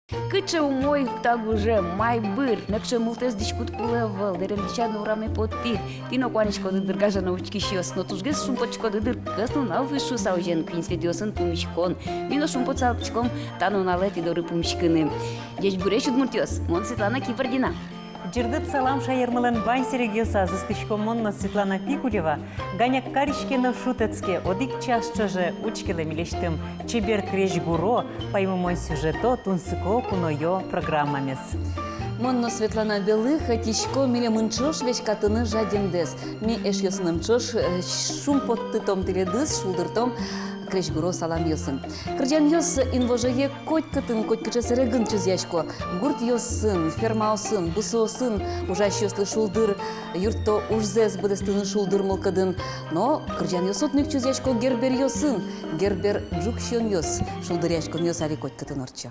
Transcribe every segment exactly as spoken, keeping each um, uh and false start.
Кыӵе умой та гужем, майбыр, нокыӵе мултэс дӥськут кулэ ӧвӧл, дэремлича но ураме потӥд. Тӥ но куаняськоды дыр, гажано учкисьёс, но тужгес шумпотӥськоды дыр, кӧс нунал вуиз шуыса озьыен, куинь Светаосын пумиськон. Ми но шумпотыса лыктӥськом та нуналэ тӥ доры пумиськыны. Ӟечбуресь, удмуртъёс! Мон Светлана Кибардина. Ӟырдыт салам шаермылэн вань сэрегъёсаз! Ыстӥсько мон но, Светлана Пикулева. Ганяк кариське но шутэтске, одӥг час ӵоже учкелэ милесьтым чебер крезьгуро, паймымон сюжето, тунсыко куное программамес. Мон но, Светлана Белых, ӧтисько милемын ӵош веськатыны жадемдэс. Ми эшъёсыным ӵош, э, шумпоттытом тӥледыз, шулдыртом крезьгуро саламъёсын. Кырӟанъёс инвожое котькытын, котькыӵе сэрегын чузъясько. Гуртъёсын, фермаосын, бусыосын ужасьёслы шулдыр юртто, ужзэс быдэстыны шулдыр мылкыдын. Но кырӟанъёс отын ик чузъясько Герберъёсын. Гербер ӝук сиёнъёс, шулдыръяськонъёс али котькытын ортчо.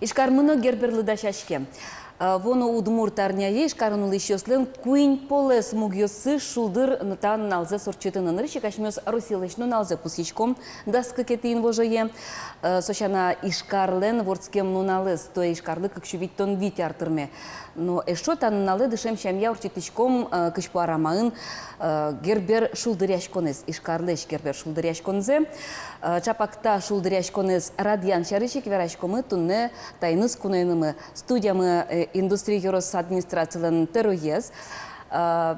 Ижкармы но Герберлы дасяське. А, вуоно удмурт арняе Ижкарын улӥсьёслэн куинь полэс мугъёссы шулдыр н-, та нуналзэс ортчытыны. Нырысь ик асьмеос Россилэсь нуналзэ пусйиськом дас кыкетӥ инвожое. Э, со сяна Ижкарлэн вордскем нуналэз, туэ Ижкарлы кык сю витьтон вить ар тырме. Но эшшо та нуналэ дышем сямъя ортчытӥськом, э, кызьпу арамаын, э, Гербер шулдыръяськонэз, Ижкарлэсь Гербер шулдыръяськонзэ. Э, чапак та шулдыръяськонэз радъян сярысь ик вераськомы туннэ таиныз куноенымы. Студиямы, э, Индустри ёрос администрацилэн тӧроез, э,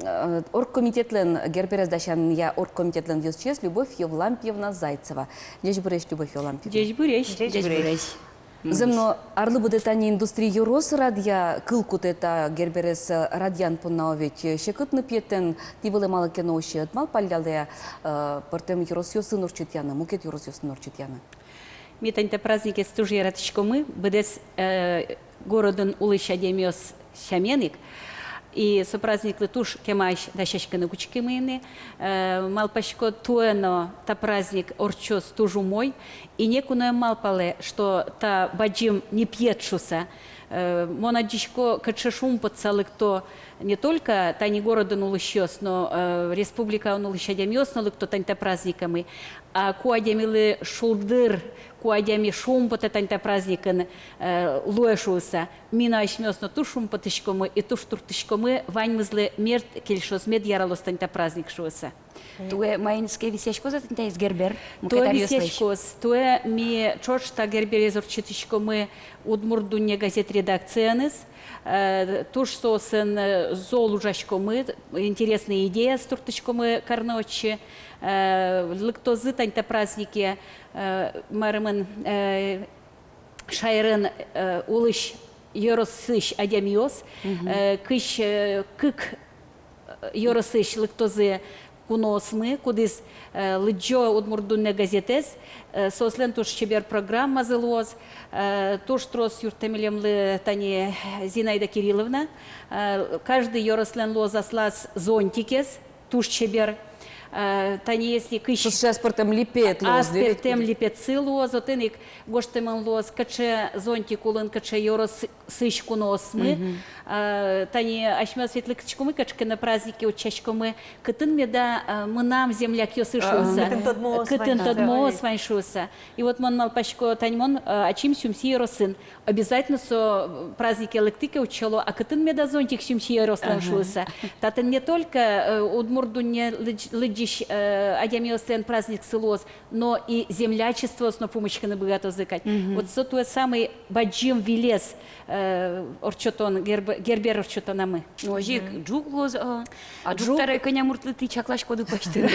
э, оргкомитетлэн, Герберез дасянъя оргкомитетлэн ёзчиез Любовь Евлампиевна Зайцева. Ӟечбуресь, Любовь Евлампиевна. Ӟечбуресь. Ӟечбуресь. Зэм но, арлы быдэ тани Индустри ёрос радъя, кыл кутэ та Герберез, э, радъян понна, ведь, э, секыт ныпъетэн, тӥ вылэ малы ке но усьы ӧд малпаллялэ-а, э, пӧртэм ёросъёсын ортчытъяны, мукет ёросъёсын ортчытъяны? Ми тани та праздникез туж яратӥськомы, быдэс, э, городын улӥсь адямиос сямен ик. И со праздниклы туж кемась дасяськыны кутскимы ини. Э, малпасько, туэ но та праздник ортчоз туж умой. И ноку но ӧм малпалэ, что та бадӟым ныпъет шуыса. Э, мон адӟисько, кыӵе шумпотыса лыкто не только тани городын улӥсьёс, но, э, республикаын улӥсь адямиос но лыкто тани та праздникамы. А ку адямилы шулдыр, ку адями шумпотэ тани та праздникын, э, луэ шуыса. Ми но асьмеос но туж шумпотӥськомы и туж туртӥськомы, ваньмызлы мед кельшоз, мед яралоз тани та праздник шуыса. Туэ маинске висъяськоз-а тани таиз Гербер? Туэ висъяськоз. Туэ ми ӵош та Герберез ортчытӥськомы «Удмурт дунне» газет редакцияныз. Э, туж соосын, э, зол ужаськомы, интересный идеяз туртӥськомы карны отчы. Э, лыктозы тани та празднике, э, марымын, э, шаерын, э, улӥсь ёросысь адямиос, э, кызь, э, кык, э, ёросысь лыктозы куноосмы, кудӥз, э, лыдӟо «Удмурт дунне» газетэз, э, соослэн туж чебер программазы луоз, э, туж трос юрттэ милемлы тани Зинаида Кирилловна, э, каждый ёрослэн луоз аслаз зонтикез, туж чебер. Э, тани если кызь... Туж ас пӧртэм липет луоз, аспӧртэм липетсы луоз, отын ик гожтэмын луоз, кыӵе зонтик улын кыӵе ёросысь куноосмы. Э, тани асьмеос ведь лыктӥськомы кыӵе ке но празднике, утчаськомы, кытын меда, э, мынам землякъёсы шуыса. Кытын тодмоос вань шуыса. И вот мон малпасько, тани мон, э, ачим Сюмси ёросын. Обязательно со празднике лыктӥ ке, утчало, а кытын меда зонтик Сюмси ёрослэн шуыса. Татын не только, э, «Удмурт дунне» лыдӟ-, лыдӟись, э, адямиослэн праздниксы луоз, но и землячествоос но пумиськыны быгатозы кадь. Вот со туэ самый бадӟым вылез, э, ортчытон, Герб-, Гербер ортчытонамы. Озьы ик ӝук луоз, а, а ӝук таре кӧня муртлы тӥ чакласькоды пӧзьтыны?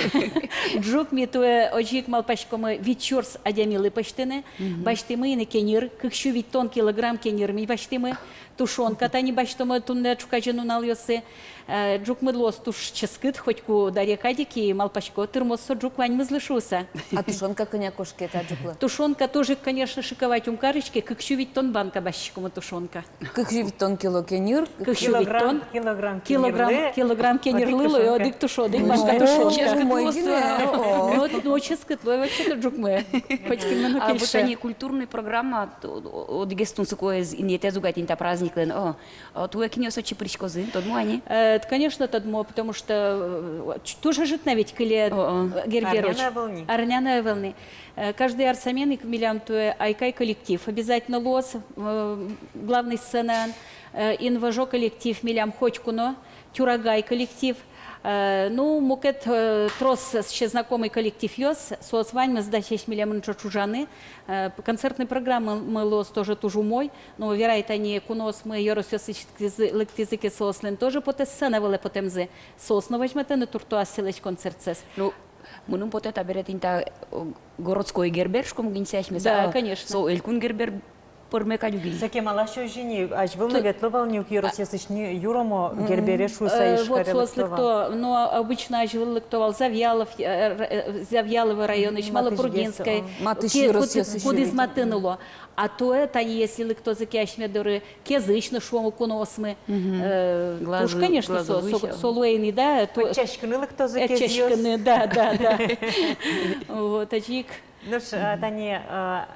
Ӝук ми туэ озьы ик малпаськомы вить сюрс адямилы пӧзьтыны. Басьтӥмы ини кеньыр, кык сю витьтон килограмм кеньыр ми басьтӥмы. Тушонка тани басьтомы туннэ ӵуказе нуналъёсы. Э, ӝукмы луоз туж ческыт, хоть ку даре кадь ик, и малпасько, тырмоз со ӝук ваньмызлы шуыса. А тушонка кӧня кошке та ӝуклы? Тушонка тоже, конечно, шиковать ум кариське, кык сю витьтон банка басьтӥськомы тушонка. Кык сю витьтон кило кеньыр. Кык сю витьтон. Килограмм, килограмм кеньырлы одӥг тушонка. Одӥг туш-, одӥг банка тушонка. Ческыт луоз. Но, но ческыт луоз, вообще-то ӝукмы. Хоть кин но кельше. А вот тани культурный программа, то, о-, одӥгез тунсыкоез инъетэз уг-а тӥни та праздниклэн, о, о, туэ кинъёс отчы пыриськозы, тодмо-а ни? Э, конечно, тодмо, потому что, э, ч-, туж ӧжыт на ведь кыле, э, Гербер ортчытон. Арня но ӧвӧл ни. Арня но ӧвӧл ни. Э, каждый ар сямен ик милям туэ «Айкай» коллектив обязательно луоз, э, главный сценаын. Э, «Инвожо» коллектив милям хоть ку но, «Тюрагай» коллектив. Э, ну, мукет, э, трос сыӵе знакомый коллективъёс, соос ваньмыз дасесь милемын ӵош ужаны. Э, концертный программамы луоз тоже туж умой. Но верай, тани куноосмы ёросъёсысь лыктӥзы, лыктӥзы ке, соослэн тоже потэ сцена вылэ потэмзы. Соос но возьматыны турто асьсэлэсь концертсэс. Ну, мыным потэ, табере тӥни та, о, городской Гербер шуиськом гинэ асьмеос. Да, конечно. Со элькун Гербер пӧрме кадь ук ини. Со кемалась озьы ини, азьвыл но ветло вал ни ук ёросъёсысь ни, юромо Гербере шуыса, э, Ижкаре вот соос лыкто вал. Лыкто, но обычно азьвыл лыкто вал Завьялов, э, э, Завьялово районысь, Малопургинской, Матысь ёросъёсысь, кудӥз матын уло. А туэ тани, если лыктозы ке асьме доры Кезысь но, шуом, куноосмы, э, туж, конечно, со, со, со луэ ини, да, ту-, ӧтчаськыны лыктозы Кезысь. Ӧтчаськыны, да, да, да. Вот, озьы ик. Нош, а, тани, а,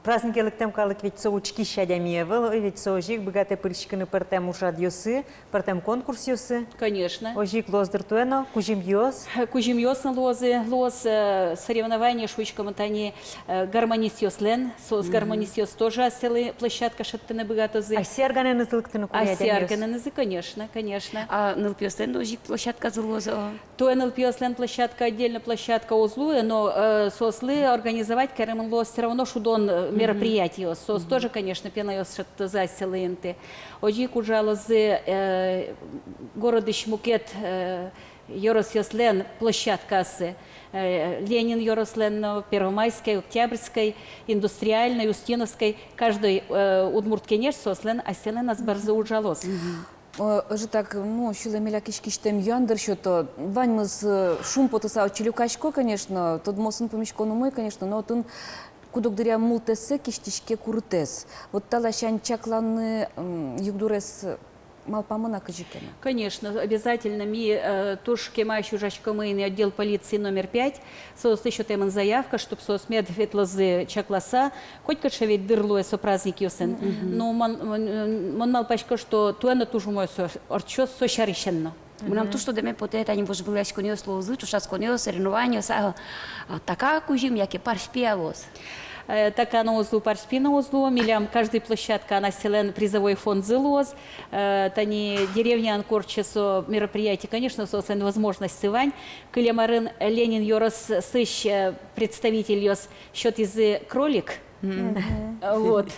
Празднике лыктэм калык ведь со учкись адями ӧвӧл, ой, ведь со озьы ик быгатэ пыриськыны пӧртэм ужрадъёсы, пӧртэм конкурсъёсы. Конечно. Озьы ик луоз дыр туэ но, кузьымъёс. Кузьымъёс но луозы, луоз, э, соревнование, шуиськом, тани, э, гармонистъёслэн, соос, гармонистъёс тоже асьсэлы площадка шедьтыны быгатозы. Асьсэ арганэнызы лыктыны кулэ адямиос. Асьсэ арганэнызы, конечно, конечно. А нылпиослэн но озьы ик площадказы луоз-а? Туэ нылпиослэн площадка, отдельно площадка уз луы, но, э, соослы организовать каремын луоз всё равно шудон, э, мероприятиос. Соос тоже, конечно, пиналъёс шедьтозы асьсэлы инты. Озьы ик ужалозы, э, городысь мукет, э, ёросъёслэн площадкаоссы. Э, Ленин ёрослэн но, Первомайской, Октябрьской, Индустриальной, Устиновской, каждой, э, Удмурт Кенеш соослэн асьсэлэн азбарзы ужалоз. Э, ӧжытак, ну, сюлэмелякись кисьтэм юан дыр сёто. Ваньмыз, э, шумпотыса отчы люкасько, конечно, тодмоосын пумиськон умой, конечно, но отын куд-ог дыръя мултэссэ кисьтӥське курытэз. Вот та ласянь чакланы, м, югдурез малпамын-а кызьы ке но? Конечно, обязательно. Ми, э, туж кемась ужаськомы ини отдел полиции номер пять. Соослы сётэмын заявка, чтоб соос мед ветлозы чакласа, котькыӵе ведь дыр луэ со праздникъёсын. Но мон, мон, мон малпасько, что туэ но туж умой со ортчоз со сярысен но. Мынам туж тодэме потэ, тани вожвылъяськонъёс луозы, ӵошатсконъёс, соревнованиос, а, а, така кузьым яке парсь пияос? Э, така но уз лу, парсь пи но уз лу, милям каждый площадкаын асьсэлэн призовой фондзы луоз. Э, тани деревняын ортче со мероприятие, конечно, соослэн возможностьсы вань. Кылем арын Ленин ёросысь, э, представительёс сётӥзы кролик. Э, вот.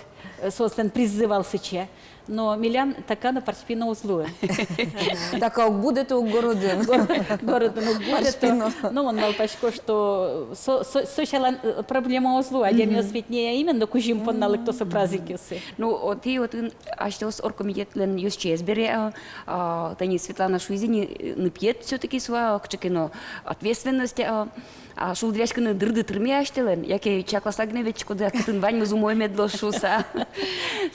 Э, соослэн приззы вал сыӵе. Но милям така но парсь пи но уз луы. Така уг будэ, то уг городын. Гор-, городын уг будэ, то. Парсь пи но. Но мон малпасько, что со, со, со сяна, э, проблема уз луы. Адямиос ведь не именно кузьым понна лыкто со праздникъёсы. Ну, отӥ, отын асьтэос оргкомитетлэн ёзчиез бере, а, а, тани Светлана шуиз ини, э, ныпъет всё-таки со, а, кыӵе ке но ответственность, а, а, шулдыръяськыны дырды тырме асьтэлэн, яке чакласа гинэ ветлӥськоды-а, кытын ваньмыз умой мед луоз шуыса?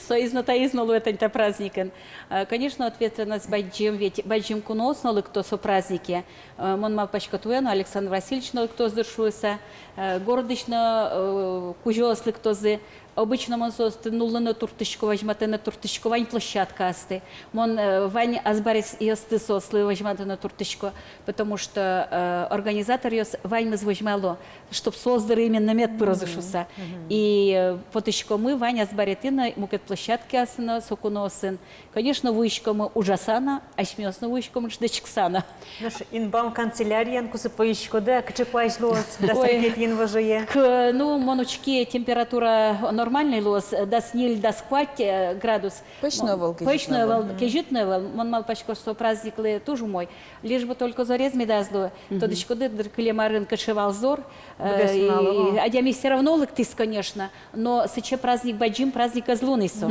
Соиз но, таиз но луэ тани та праздникын. А, конечно, ответственность бадӟым, ведь бадӟым куноос но лыкто со празднике. А, мон малпасько, туэ но Александр Васильевич но лыктоз дыр шуыса, а, городысь но, э, кузёос лыктозы. Обычно мон соосты нуллыны туртӥсько, возьматыны туртӥсько вань площадкаосты. Мон, э, вань азбаръёсты соослы возьматыны туртӥсько, потому что, э, организаторъёс ваньмыз возьмало, чтоб соос доры именно мед пырозы шуыса. И, э, потӥськомы вань азбаретӥ но, мукет площадкаосын но, со куноосын. Конечно, вуиськомы ужаса но, асьмеос но вуиськомы шутэтскыса но. Нош инбам канцелярияын кусып возиськоды-а, кыӵе куазь луоз дас ньылетӥ инвожое? К-, ну, мон учки, температура нормальной луоз, дас ньыль, дас куать, э, градус. Пӧсь но ӧвӧл, пӧсь но ӧвӧл, кезьыт но ӧвӧл. Мон малпасько, что праздниклы туж умой. Лишь бы только зорез медаз лу. Тодӥськоды дыр, кылем арын кыӵе вал зор. Э, быдэс нунал, и о. Адями всё равно лыктӥз, конечно. Но сыӵе праздник, бадӟым праздник ӧз луы ни со.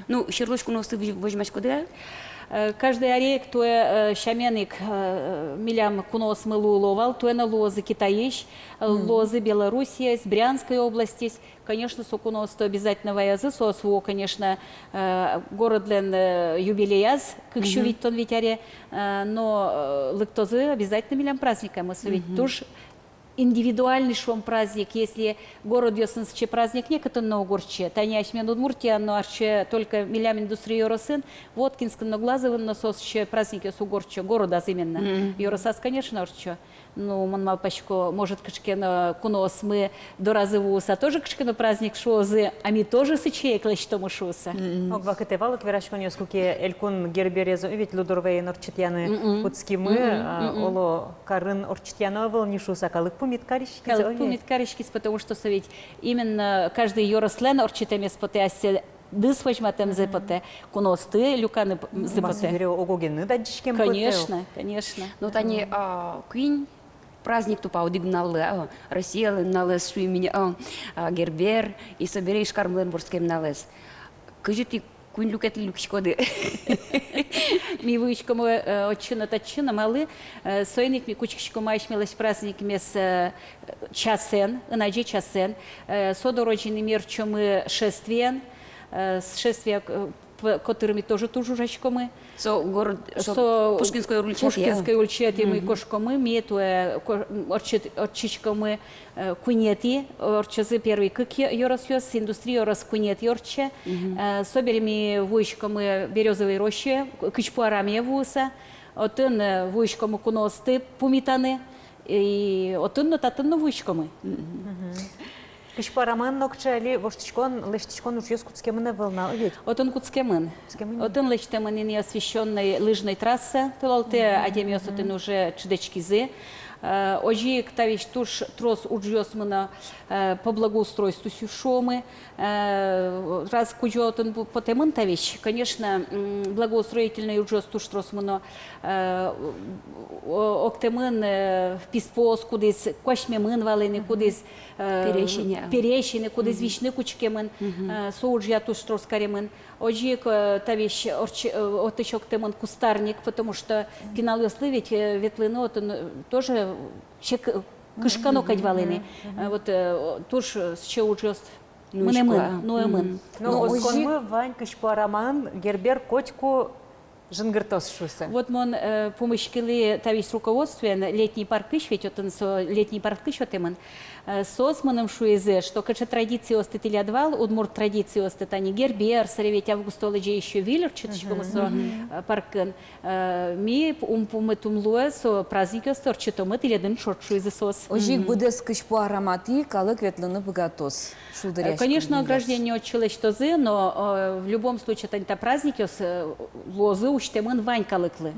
Ну, Свердловск куноосты возь-, возьмаськоды-а? Э, каждый ар ик туэ, э, сямен ик, э, милям куноосмы луыло вал, туэ но луозы Китайысь, э, луозы Белоруссиысь, Брянской областьысь. Конечно, со куноосты обязательно ваёзы, соос вуо, конечно, э, городлэн, э, юбилеяз, кык сю витьтон вить аре, э, но, э, лыктозы обязательно милям праздникамы, со ведь туж индивидуальный, шуом, праздник. Если городъёсын сыӵе праздник некытын но уг ортчы, тани асьмелэн Удмуртиын но ортче только милям Индустрия ёросын, Воткинскын но, Глазовын но соос сыӵе праздникъёс уг ортчо, городаз именно. Ёросаз, конечно, ортчо. Ну, мон малпасько, может, кыӵе ке но куноосмы доразы вуыса тоже кыӵе ке но праздник шуозы, а ми тоже сыӵе ик лэсьтомы шуыса. Ог вакытэ вал ик вераськонъёс, куке Элькун Герберез ведь Лудорвайын ортчытъяны кутскимы, а, оло, карын ортчытъяно ӧвӧл ни шуыса, калык пумит кариськиз. Калык пумит кариськиз, потому что со ведь именно каждый ёрослэн ортчытэмез потэ, асьсэдыз возьматэмзы потэ, куноосты люканэмзы потэ. Мар бере, ог-огеныз адӟиськем потэ. Конечно, конечно. Ну, тани, а, куинь праздник тупа одӥг нуналлы, а, Россиялэн нуналэз шуим ини, а, а, Гербер, и собере Ижкармылэн вордскем нуналэз. Кызьы тӥ куинь люкетлы люкиськоды? Ми вуиськомы, э, отчы но, татчы но, малы, э, соин ик ми кутскиськомы асьмелэсь праздникмес, э, часэн, ын адӟе часэн, э, со дорозь ини ми ортчомы шествиен, э, с-, шествие, э, Котыр ми тоже туж ужаськомы. Со город, со Пушкинской ульчаетӥ, я? Пушкинской ульчаетӥ ми кошкомы, ми туэ ко-, м, ортчыт-, ортчиськомы, э, куинетӥ, ортчозы первый кык ё-, ёросъёс, Индустрия ёрос куинетӥ ортче. Э, собере ми вуиськомы Берёзовой роще, к-, Кызьпу араме вуыса. Отын, э, вуиськомы куноосты пумитаны. И отын но, татын но вуиськомы. Кызьпу арамаын нокыӵе али воштӥськон, лэсьтӥськон ужъёс кутскемын ӧвӧл на, о ведь? Отын кутскемын. Кутскемын. Отын лэсьтэмын ини освещённой лыжной трасса, толалтэ адямиос отын уже чидаськизы. Э, озьы ик та весь туж трос ужъёс мыно, э, по благоустройству сю-, шуомы. Э, раз кузё отын бу-, потэмын та весь, конечно, м, благоустроительной ужъёс туж трос мыно, э, о-, октэмын, э, писпуос, кудӥз куасьмемын вал ини, кудӥз, э, пересьын, а, пересьын ини, кудӥз висьыны кутскемын, э, со ужъя туж трос каремын. Озьы ик, э, та весь орч-, э, отысь октэмын кустарник, потому что пиналъёслы ведь, э, ветлыны отын, э, тоже сек-, кышкано кадь вал ини. Э, вот, э, о, туж, э, сыӵе ужъёс мынэмын, нуэмын. Но, но озьы осконмы вань Кызьпу арамаын Гербер котьку жингыртоз шуыса. Вот мон, э, пумиськылӥ та весь руководствоен, летний паркысь, ведь отын со летний паркысь отын. Э, соос мыным шуизы, что кыӵе традициосты тӥляд вал, удмурт традициосты, тани Гербер, собере ведь август толэзе ещё выль ортчытӥськомы со, э, паркын. Э, ми п-, ум пумит ум луэ, со праздникъёсты ортчытомы тӥледын ӵош, шуизы соос. Озьы ик быдэс Кызьпу араматӥ калык ветлыны быгатоз. Э, шулдыръяськон, конечно, граждане отчы лэсьтозы, но, э, в любом случае, тани та праздникъёс, э, луозы усьтэмын вань калыклы.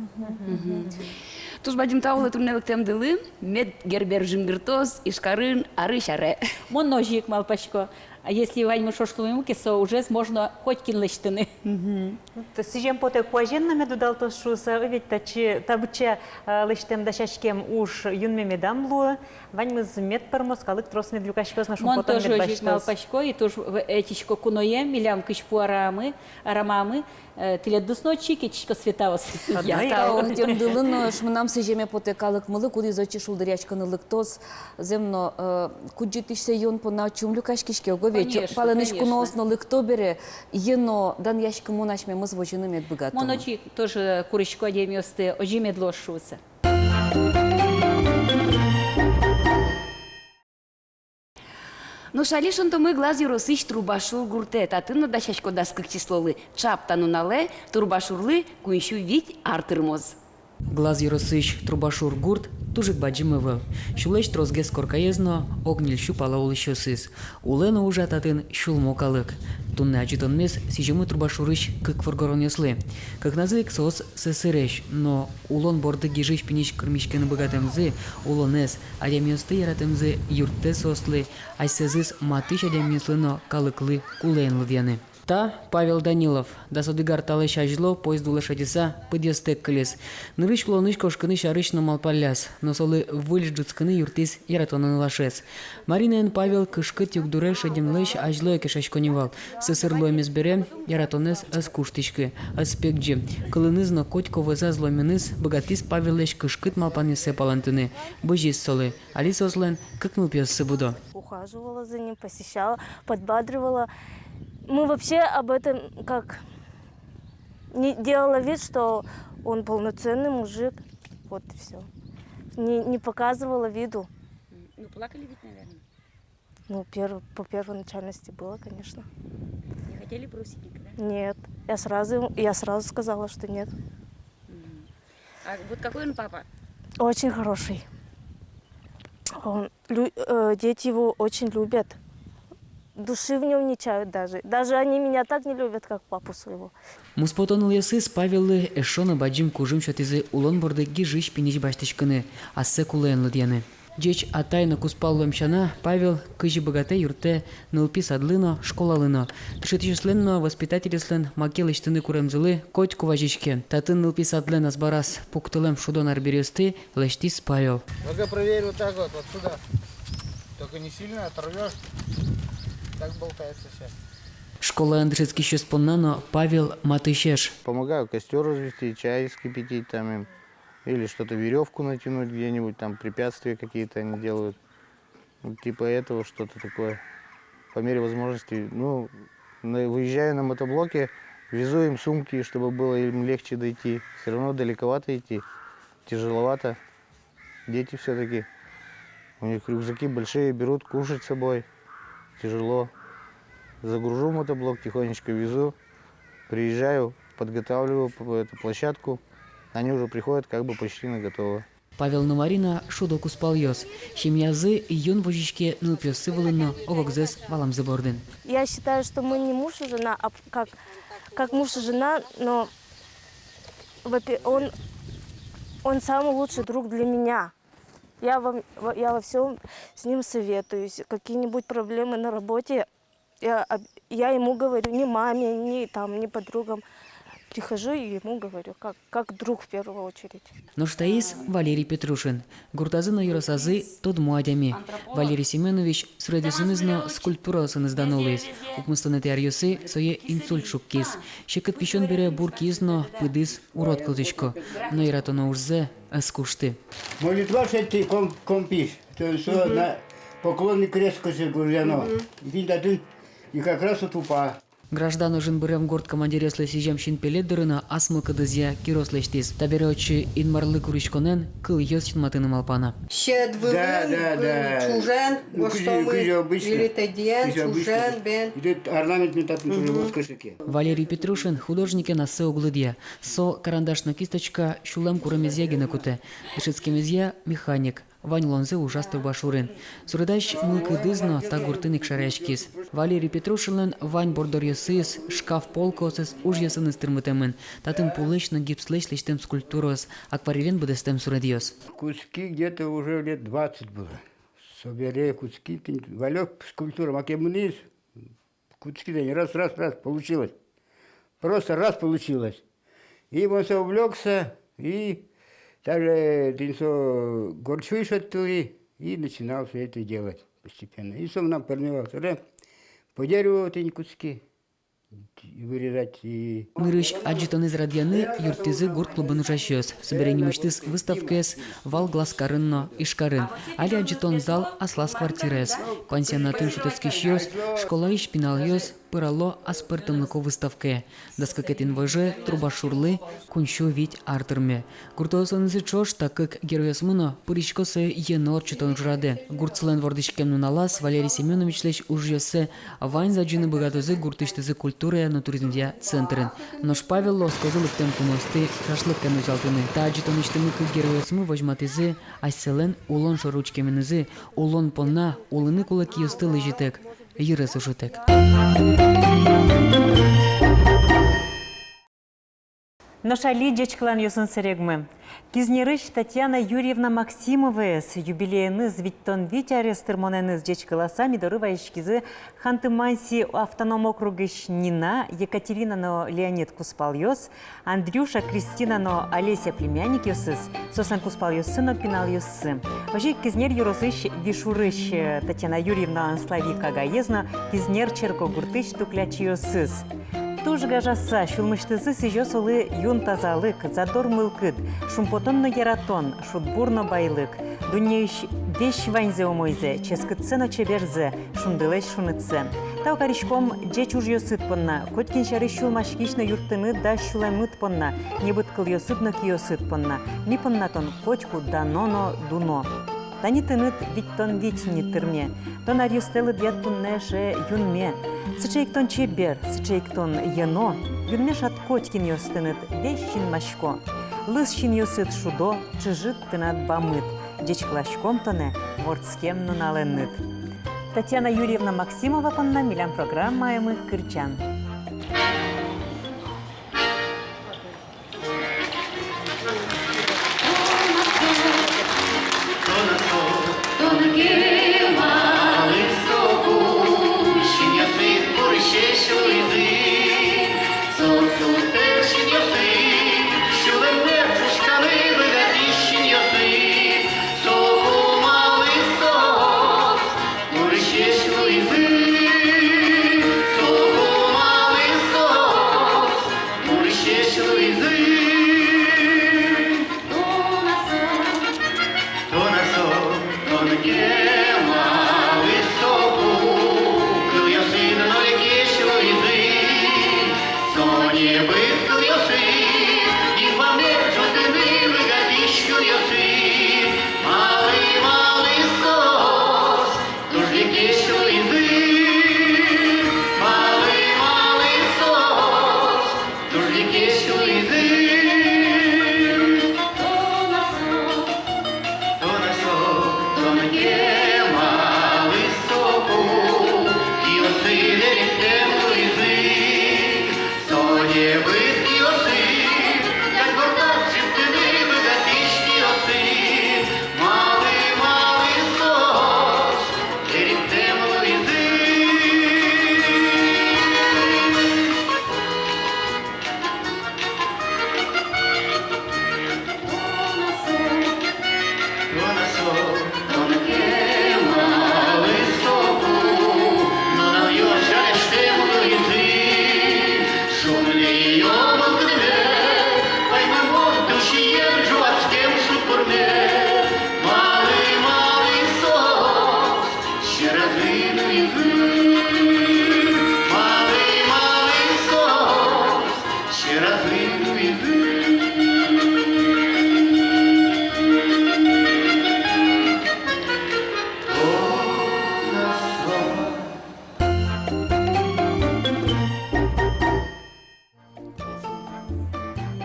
Туж бадӟым тау луэ туннэ лыктэмдылы, мед Гербер жингыртоз Ижкарын арысь аре. Мон но озьы ик малпасько. А если ваньмы ӵош луимы ке, со ужез можно котькин лэсьтыны. Мгм. Вот, сӥзем потэ, куазен но мед удалтоз шуыса, ведь татчы, та быдӟа, а, лэсьтэм, дасяськем уж юнме медам луы, ваньмыз мед пӧрмоз, калык трос мед люкаськоз но шумпотон мед басьтоз. Мон тоже озьы ик малпасько, и туж в-, ӧтисько куное милям Кызьпу арамы, арамамы, э, тӥледыз но отчы ик ӧтисько, Светаос. Одно и то же. Тау тӥледылы но. Нош мынам сӥземе потэ калыкмылы, кудӥз отчы шулдыръяськыны лыктоз, зэм но, э, кудӟытӥсьсэ юон понна отчы ум люкаськиське уго ведь. Конечно, конечно. Палэнысь куноос но лыкто бере, йӧно данъяськымон асьмемыз возьыны мед быгатом. Мон озьы ик тоже курисько адямиосты, озьы мед луоз шуыса. Нош али шонтомы Глаз ёросысь Трубашур гуртэ, татын но дасясько дас кык числолы. Чап та нуналэ Трубашурлы куинь сю вить ар тырмоз. Глаз ёросысь Трубашур гурт туж ик бадӟым ӧвӧл. Сюлэсь тросгес коркаез но ог ньыль сю пала улӥсьёсыз. Улэ но ужа татын сюлмо калык. Туннэ адӟытонмес сӥзёмы Трубашурысь кык воргоронъёслы. Кыкназы ик соос сӧсыресь, но улон борды гижысь-пиньысь кырмиськыны быгатэмзы, улонэз, адямиосты яратэмзы юрттэ соослы асьсэзыз матысь адямиослы но калыклы кулэен лыдъяны. Та Павел Данилов. Дас одӥг ар талэсь азьло поезд улэ шедьыса пыдъёстэк кылиз. Нырысь улонысь кошкыны сярысь но малпалляз, но солы выль ӝутскыны юрттӥз яратоно нылашез. Маринаен Павел кышкыт югдуре шедемлэсь азьло ик эшъясько ни вал. Сӧсыр луэмез бере яратонэз ӧз куштӥськы, ӧз пегӟы. Кылыныз но котьку вӧзаз луэменыз быгатӥз Павеллэсь кышкыт малпанъёссэ палэнтыны. Бызиз солы. Али соослэн кык нылпиоссы будо. Ухаживала за ним, посещала, подбадривала. Мы вообще об этом как не делала вид, что он полноценный мужик. Вот и всё. Не, не показывала виду. М, ну, плакали ведь, наверное? Ну, перв-, по первоначальности было, конечно. Не хотели бросить никогда? Нет. Я сразу, я сразу сказала, что нет. Мгм. А вот какой он папа? Очень хороший. Он лю-, э, дети его очень любят. Души в нём не чают даже. Даже они меня так не любят, как папу своего. Муспото нылъёсыз Павеллы эшшо но бадӟым кужым сётӥзы улон борды гижысь-пиньысь басьтӥськыны, ассэ кулэен лыдъяны. Ӟеч атай но кузпал луэм сяна, Павел кызьы быгатэ юрттэ нылпи садлы но, школалы но. Дышетӥсьёслэн но воспитательёслэн маке лэсьтыны куремзылы котьку вазиське. Татын нылпи садлэн азбараз пуктылэм шудон арбериосты лэсьтӥз Павел. Ну-ка, проверь вот так вот, вот сюда. Только не сильно оторвёшь. Так болтается всё. Школаын дышетскисьёс понна но Павел матысь эш. Помогаю костёр развести, чай вскипятить там им. Или что-то, верёвку натянуть где-нибудь, там препятствия какие-то они делают. Вот типа этого что-то такое. По мере возможности, ну, на-, выезжаю на мотоблоке, Везу им сумки, чтобы было им легче дойти. Всё равно далековато идти, тяжеловато. Дети всё-таки. У них рюкзаки большие, берут кушать с собой. Тяжело. Загружу мотоблок, тихонечко везу. Приезжаю, подготавливаю п-, эту площадку. Они уже приходят как бы почти на готово. Павел но Марина — шудо кузпалъёс. Семьязы юн возиське нылпиоссы вылын но ог-огзэс валамзы бордын. Я считаю, что мы не муж и жена, а п-, как, как муж и жена, но во-пе-, он, он самый лучший друг для меня. Я во, во, я во всём с ним советуюсь. Какие-нибудь проблемы на работе, я об-, я ему говорю, не маме, не там, не подругам. Прихожу и ему говорю, как, как друг в первую очередь. Нош таиз Валерий Петрушин. Гуртазы но ёросазы тодмо адями. Валерий Семёнович суредъёсыныз но скульптураосыныз дано луиз. Укмыстонэтӥ аръёсы сое инсульт шуккиз. Секыт висён бере бур киыз но пыдыз урод кылзӥсько. Но яратоно ужзэ ӧз кушты. Молитва шедьтӥ ком-, компиз. То есть, э, на поклонный крест, кызьы гожъяно. Мгм. И тӥни татын, и как раз вот упа. Граждан ожын бырем гурт командиръёслы сӥзем синпелет доры но ас мылкыдызъя кирос лэсьтӥз. Табере отчы Инмарлы куриськонэн кылъёс юнматыны малпано. Сьӧд вылын, да, да, э, да, чужан, ну, кызьы, кызьы обычно. Или тӧдьыен, кызьы обычно. Чужан бен. И тут орнамент ми татын тоже, мгм, вот кошельке. Валерий Петрушин художникен ассэ уг лыдъя. Со карандаш но кисточка сюлэм куремезъя гинэ кутэ. Дышетскемезъя механик. Вань улонзэ ужаз трубашурын. Суредась мылкыдыз но та гуртын ик шараяськиз. Валерий Петрушинлэн вань борддоръёсыз, шкаф полкаосыз ужъёсыныз тырмытэмын. Татын пулэсь но гипслэсь лэсьтэм скульптураос, акварелен быдэстэм суредъёс. Кутски где-то уже лет двадцать было. Собере кутски, тӥни валёк скульптура, маке мынӥз. Кутски тани, раз, раз, раз, получилось. Просто раз получилось. И он всё увлёкся, и даже тӥни со горчуй шедьтылӥ, и начинал всё это делать постепенно. И со мынам пӧрмиз вал, собере по дереву тӥни кутски, и вырезать, и... Нырысь адӟытонэз радъяны юрттӥзы гурт клубын ужасьёс. Собере нимысьтыз выставкаез вал Глазкарын но Ижкарын. Али адӟытон зал аслаз квартираез. Пансионатын шутэтскисьёс, школаысь пиналъёс пырало аспӧртэмлыко выставкае. Дас кыкетӥ инвожое трубашурлы куинь сю вить ар тырме. Гуртоослэнызы ӵош та кык геройёсмы но пырисько сое йӧно ортчытон ужрадэ. Гуртсылэн вордӥськем нуналаз Валерий Семёновичлэсь ужъёссэ ваньзы адӟыны быгатозы гуртысьтызы культурая но туризмъя центрын. Нош Павеллы оскозы лыктэм куноосты шашлыкен утялтыны. Та адӟытонысьтымы кык геройёсмы возьматӥзы асьсэлэн улон шоры учкеменызы, улон понна улыны кулэ киосты лызьытэк, йырез ӝутэк. Нош али ӟечкыланъёсын сэрегмы. Кизнерысь Татьяна Юрьевна Максимоваез юбилееныз, витьтон вить арес тырмонэныз ӟечкыласа, ми доры вазиськизы Ханты-Манси автоном округысь Нина, Екатерина но Леонид кузпалъёс, Андрюша, Кристина но Олеся племянникъёсыз, соослэн кузпалъёссы но пиналъёссы. Озьы ик Кизнер ёросысь Вишурысь, э, Татьяна Юрьевналэн Славик агаез но Кизнер черкогуртысь Туклячиосыз. Туж гажаса, сюлмысьтызы сӥзё солы юн тазалык, задор мылкыд, шумпотон но яратон, шудбур но байлык. Дуннеысь весь ваньзэ умойзэ, ческытсэ но чеберзэ, шундылэсь шунытсэ. Тау кариськом ӟеч ужъёсыд понна, котькин сярысь сюлмаськись но юрттыны дась сюлэмыд понна, небыт кылъёсыд но киосыд понна. Ми понна тон котьку дано но дуно. Тани тыныд витьтон вить ни тырме. Тон аръёстэ лыдъяд туннэ эше юнме. Сыӵе ик тон чебер, сыӵе ик тон йӧно. Юнме шат котькинъёс тыныд весь синмасько. Лыз синъёсыд шудо, чыжыт тынад бамыт. Ӟечкыласьком тонэ вордскем нуналэныд. Татьяна Юрьевна Максимова понна милям программаямы кырӟан.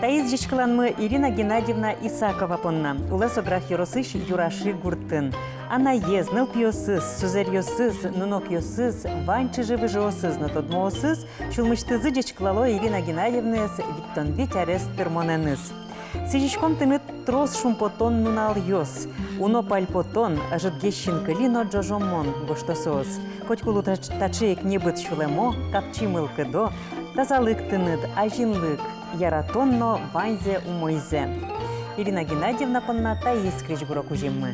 Таиз ӟечкыланмы Ирина Геннадьевна Исакова понна. Улэ со Грах ёросысь Юраши гуртын. Анаез, нылпиосыз, сузэръёсыз, нунокъёсыз, вань чыжы-выжыосыз но тодмоосыз сюлмысьтызы ӟечкылало Ирина Геннадьевнаез витьтон вить арес тырмонэныз. Сӥзиськом тыныд трос шумпотон нуналъёс, уно пальпотон, ӧжытгес синкыли но ӝожомон, гожто соос. Котькулы таӵ-, таӵе ик небыт сюлэмо, капчи мылкыдо, тазалык тыныд, азинлык, яратон но ваньзэ умойзэ. Ирина Геннадьевна понна таиз крезьгуро кузьыммы.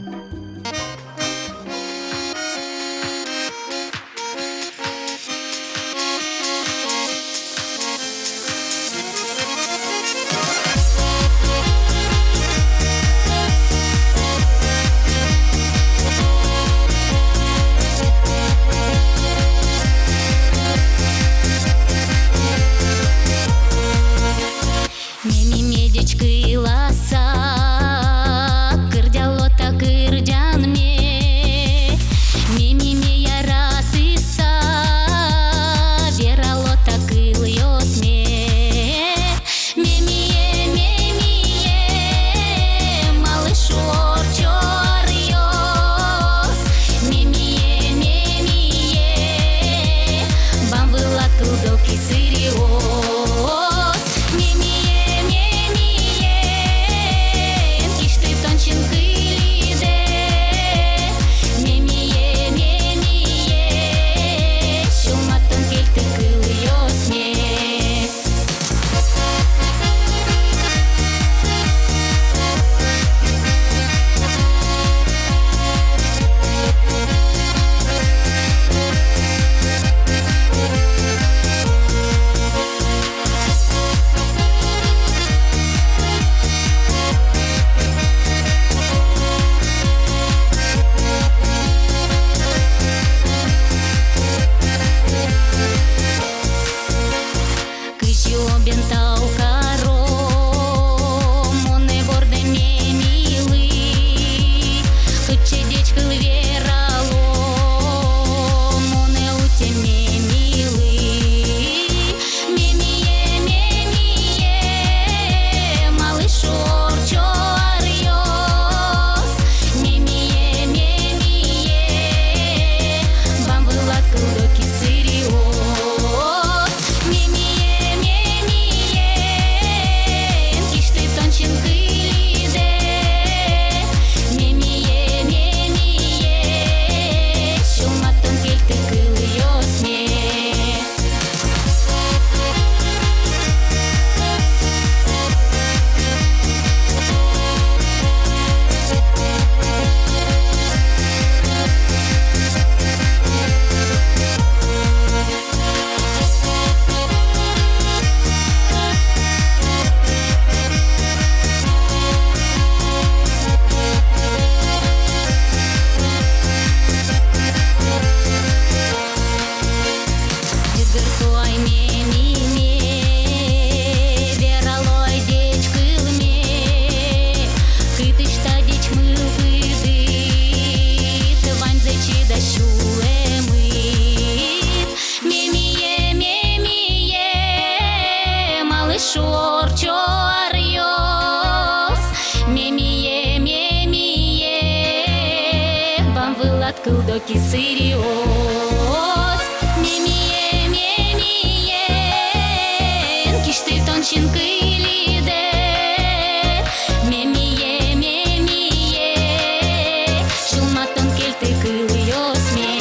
Мемиме ӟечкыласа кырӟало та кырӟанме, мемиме яратыса верало та кылъёсме. Мемие, мемие, малы шуо ортчо аръёс? Мемие, мемие, бам вылад кылдо ки сырьёс. Мемие, мемие, эн кисьты тон синкылидэ. Мемие, мемие, сюлмад тон кельты кылъёсме. Кызьы о бен тау каро монэ бордэ, мемилы? Кыӵе ӟечкыл верало монэ уте, мемилы? Мемие, мемие, малы шуо ортчо аръёс? Мемие, мемие, бам вылад кылдо ки сырьёс. Мемие, мемие, эн кисьты тон синкылидэ. Мемие, мемие, сюлмад тон кельты кылъёсме. Ӟыгырто ай мемиме, верало ай ӟечкылме, кытысь та ӟеч мылкыдыд, ваньзэ чида сюлэмыд. Мемие, мемие, малы шуо ортчо аръёс? Мемие, мемие, бам вылад кылдо ки сырьёс. Мемие, мемие, эн кисьты тон синкылидэ. Мемие, мемие, сюлмад тон кельты кылъёсме.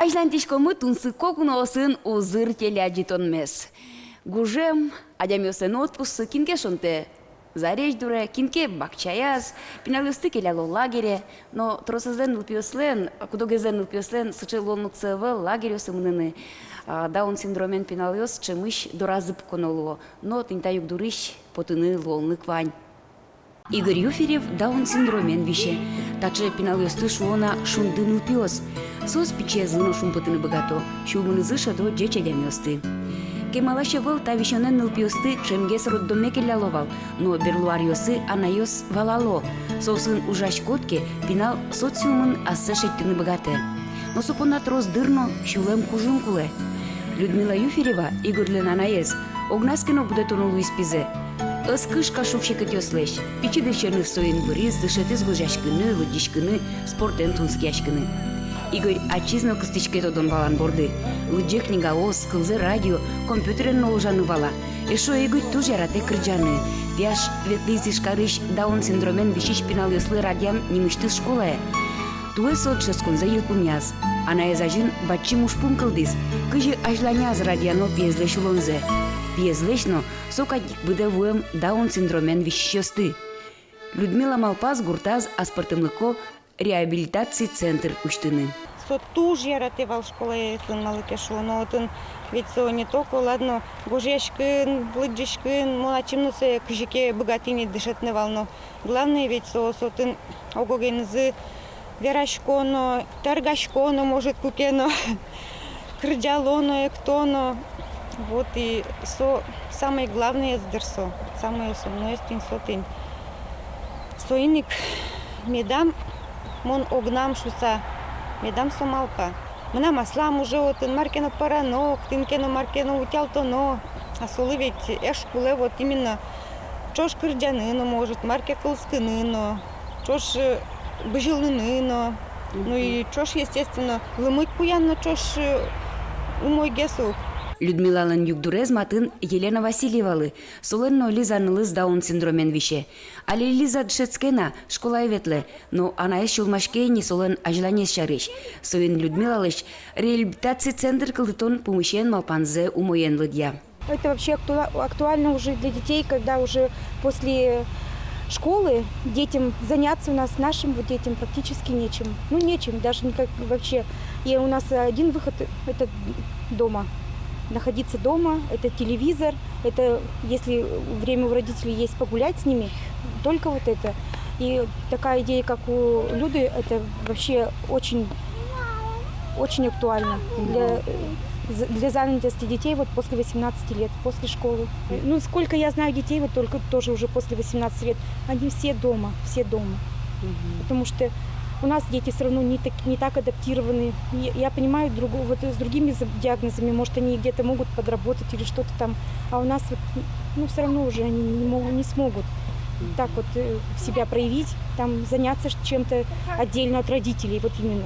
Азьлантӥськомы тунсыко куноосын узыр телеадӟытонмес. Гужем адямиослэн отпусксы, кин ке шонтэ зарезь дуре, кин ке бакчаяз, пиналъёсты келяло лагере. Но тросэзлэн нылпиослэн, куд-огезлэн нылпиослэн сыӵе луонлыксы ӧвӧл лагерьёсы мыныны. А, Даун синдромен пиналъёс ӵемысь доразы пуконо луо, но тӥни та югдурысь потыны луонлык вань. Игорь Юферев Даун синдромен висе. Таӵе пиналъёсты шуо на шунды нылпиос. Соос пичиезлы но шумпотыны быгато, сюлмынызы шӧдо ӟеч адямиосты. Кемалась ӧвӧл та висёнэн нылпиосты ӵемгес роддоме келяло вал, но берло аръёсы анайёс валало: соосын ужаськод ке, пинал социумын ассэ шедьтыны быгатэ. Но со понна трос дыр но сюлэм кужым кулэ. Людмила Юферева, Игорьлэн анаез, огназ ке но будэтоно луиз пизэ. Ӧз кышка шуг-секытъёслэсь. Пичи дырысеныз соин выриз, дышетӥз гожъяськыны, лыдӟиськыны, спортэн тунсыкъяськыны. Игорь ачиз но кыстӥське тодон-валан борды. Лыдӟе книгаос, кылзэ радио, компьютерен но ужаны вала. Эшшо Игорь туж яратэ кырӟаны. Пияш ветлӥз Ижкарысь Даун синдромен висись пиналъёслы радъям нимысьтыз школае. Туэ со дышетсконзэ йылпумъяз. Анаез азьын бадӟым ужпум кылдӥз, кызьы азьланяз радъяно пиезлэсь улонзэ. Пиезлэсь но, со кадь ик быдэ вуэм Даун синдромен висисьёсты. Людмила малпаз гуртаз аспӧртэмлыко реабилитаци центр усьтыны. Со туж яратэ вал школаетын, малы ке шуоно, отын ведь со не только, ладно, гожъяськын, лыдӟиськын, мон ачим но сое кызьы ке быгатӥ ни дышетыны вал, но главное ведь со, со отын ог-огенызы вераськоно, таргаськоно, может, куке но, кырӟалоно, эктоно. Вот и со самое главное, дыр, со самое основное, тӥни со тӥни. Соин ик медам, мон огнам шуыса, медам со малпа. Мынам аслам уже отын мар ке но пӧрано, кытын ке но мар ке но утялтоно. А солы ведь эш кулэ вот именно ӵош кырӟаны но, может, мар ке кылзӥськыны но, ӵош, э, бызьылыны но. Ну и ӵош, естественно, лымы куян но ӵош, э, умойгес ук. Людмилалэн югдурез матын Елена Васильевалы. Солэн но Лиза нылыз Даун синдромен висе. Али Лиза дышетске на, школае ветлэ, но анаез сюлмаське ини солэн азьланез сярысь. Соин Людмилалэсь реабилитаци центр кылдытон пумысен малпанзэ умоен лыдъя. Это вообще актуа-, актуально уже для детей, когда уже после школы детям заняться у нас, нашим вот детям практически нечем. Ну, нечем, даже никак вообще. И у нас один выход — это дома. Находиться дома, это телевизор, это если время у родителей есть погулять с ними, только вот это. И такая идея, как у Люды, это вообще очень, очень актуально для, для занятости детей вот после восемнадцати лет, после школы. Ну, сколько я знаю детей, вот только тоже уже после восемнадцати лет, они все дома, все дома. Потому что у нас дети всё равно не так, не так адаптированы. Я, я понимаю, друго-, вот с другими за-, диагнозами, может, они где-то могут подработать или что-то там, а у нас вот, ну, всё равно уже они не могут, не смогут так вот, э, себя проявить, там, заняться ш-, чем-то отдельно от родителей, вот именно.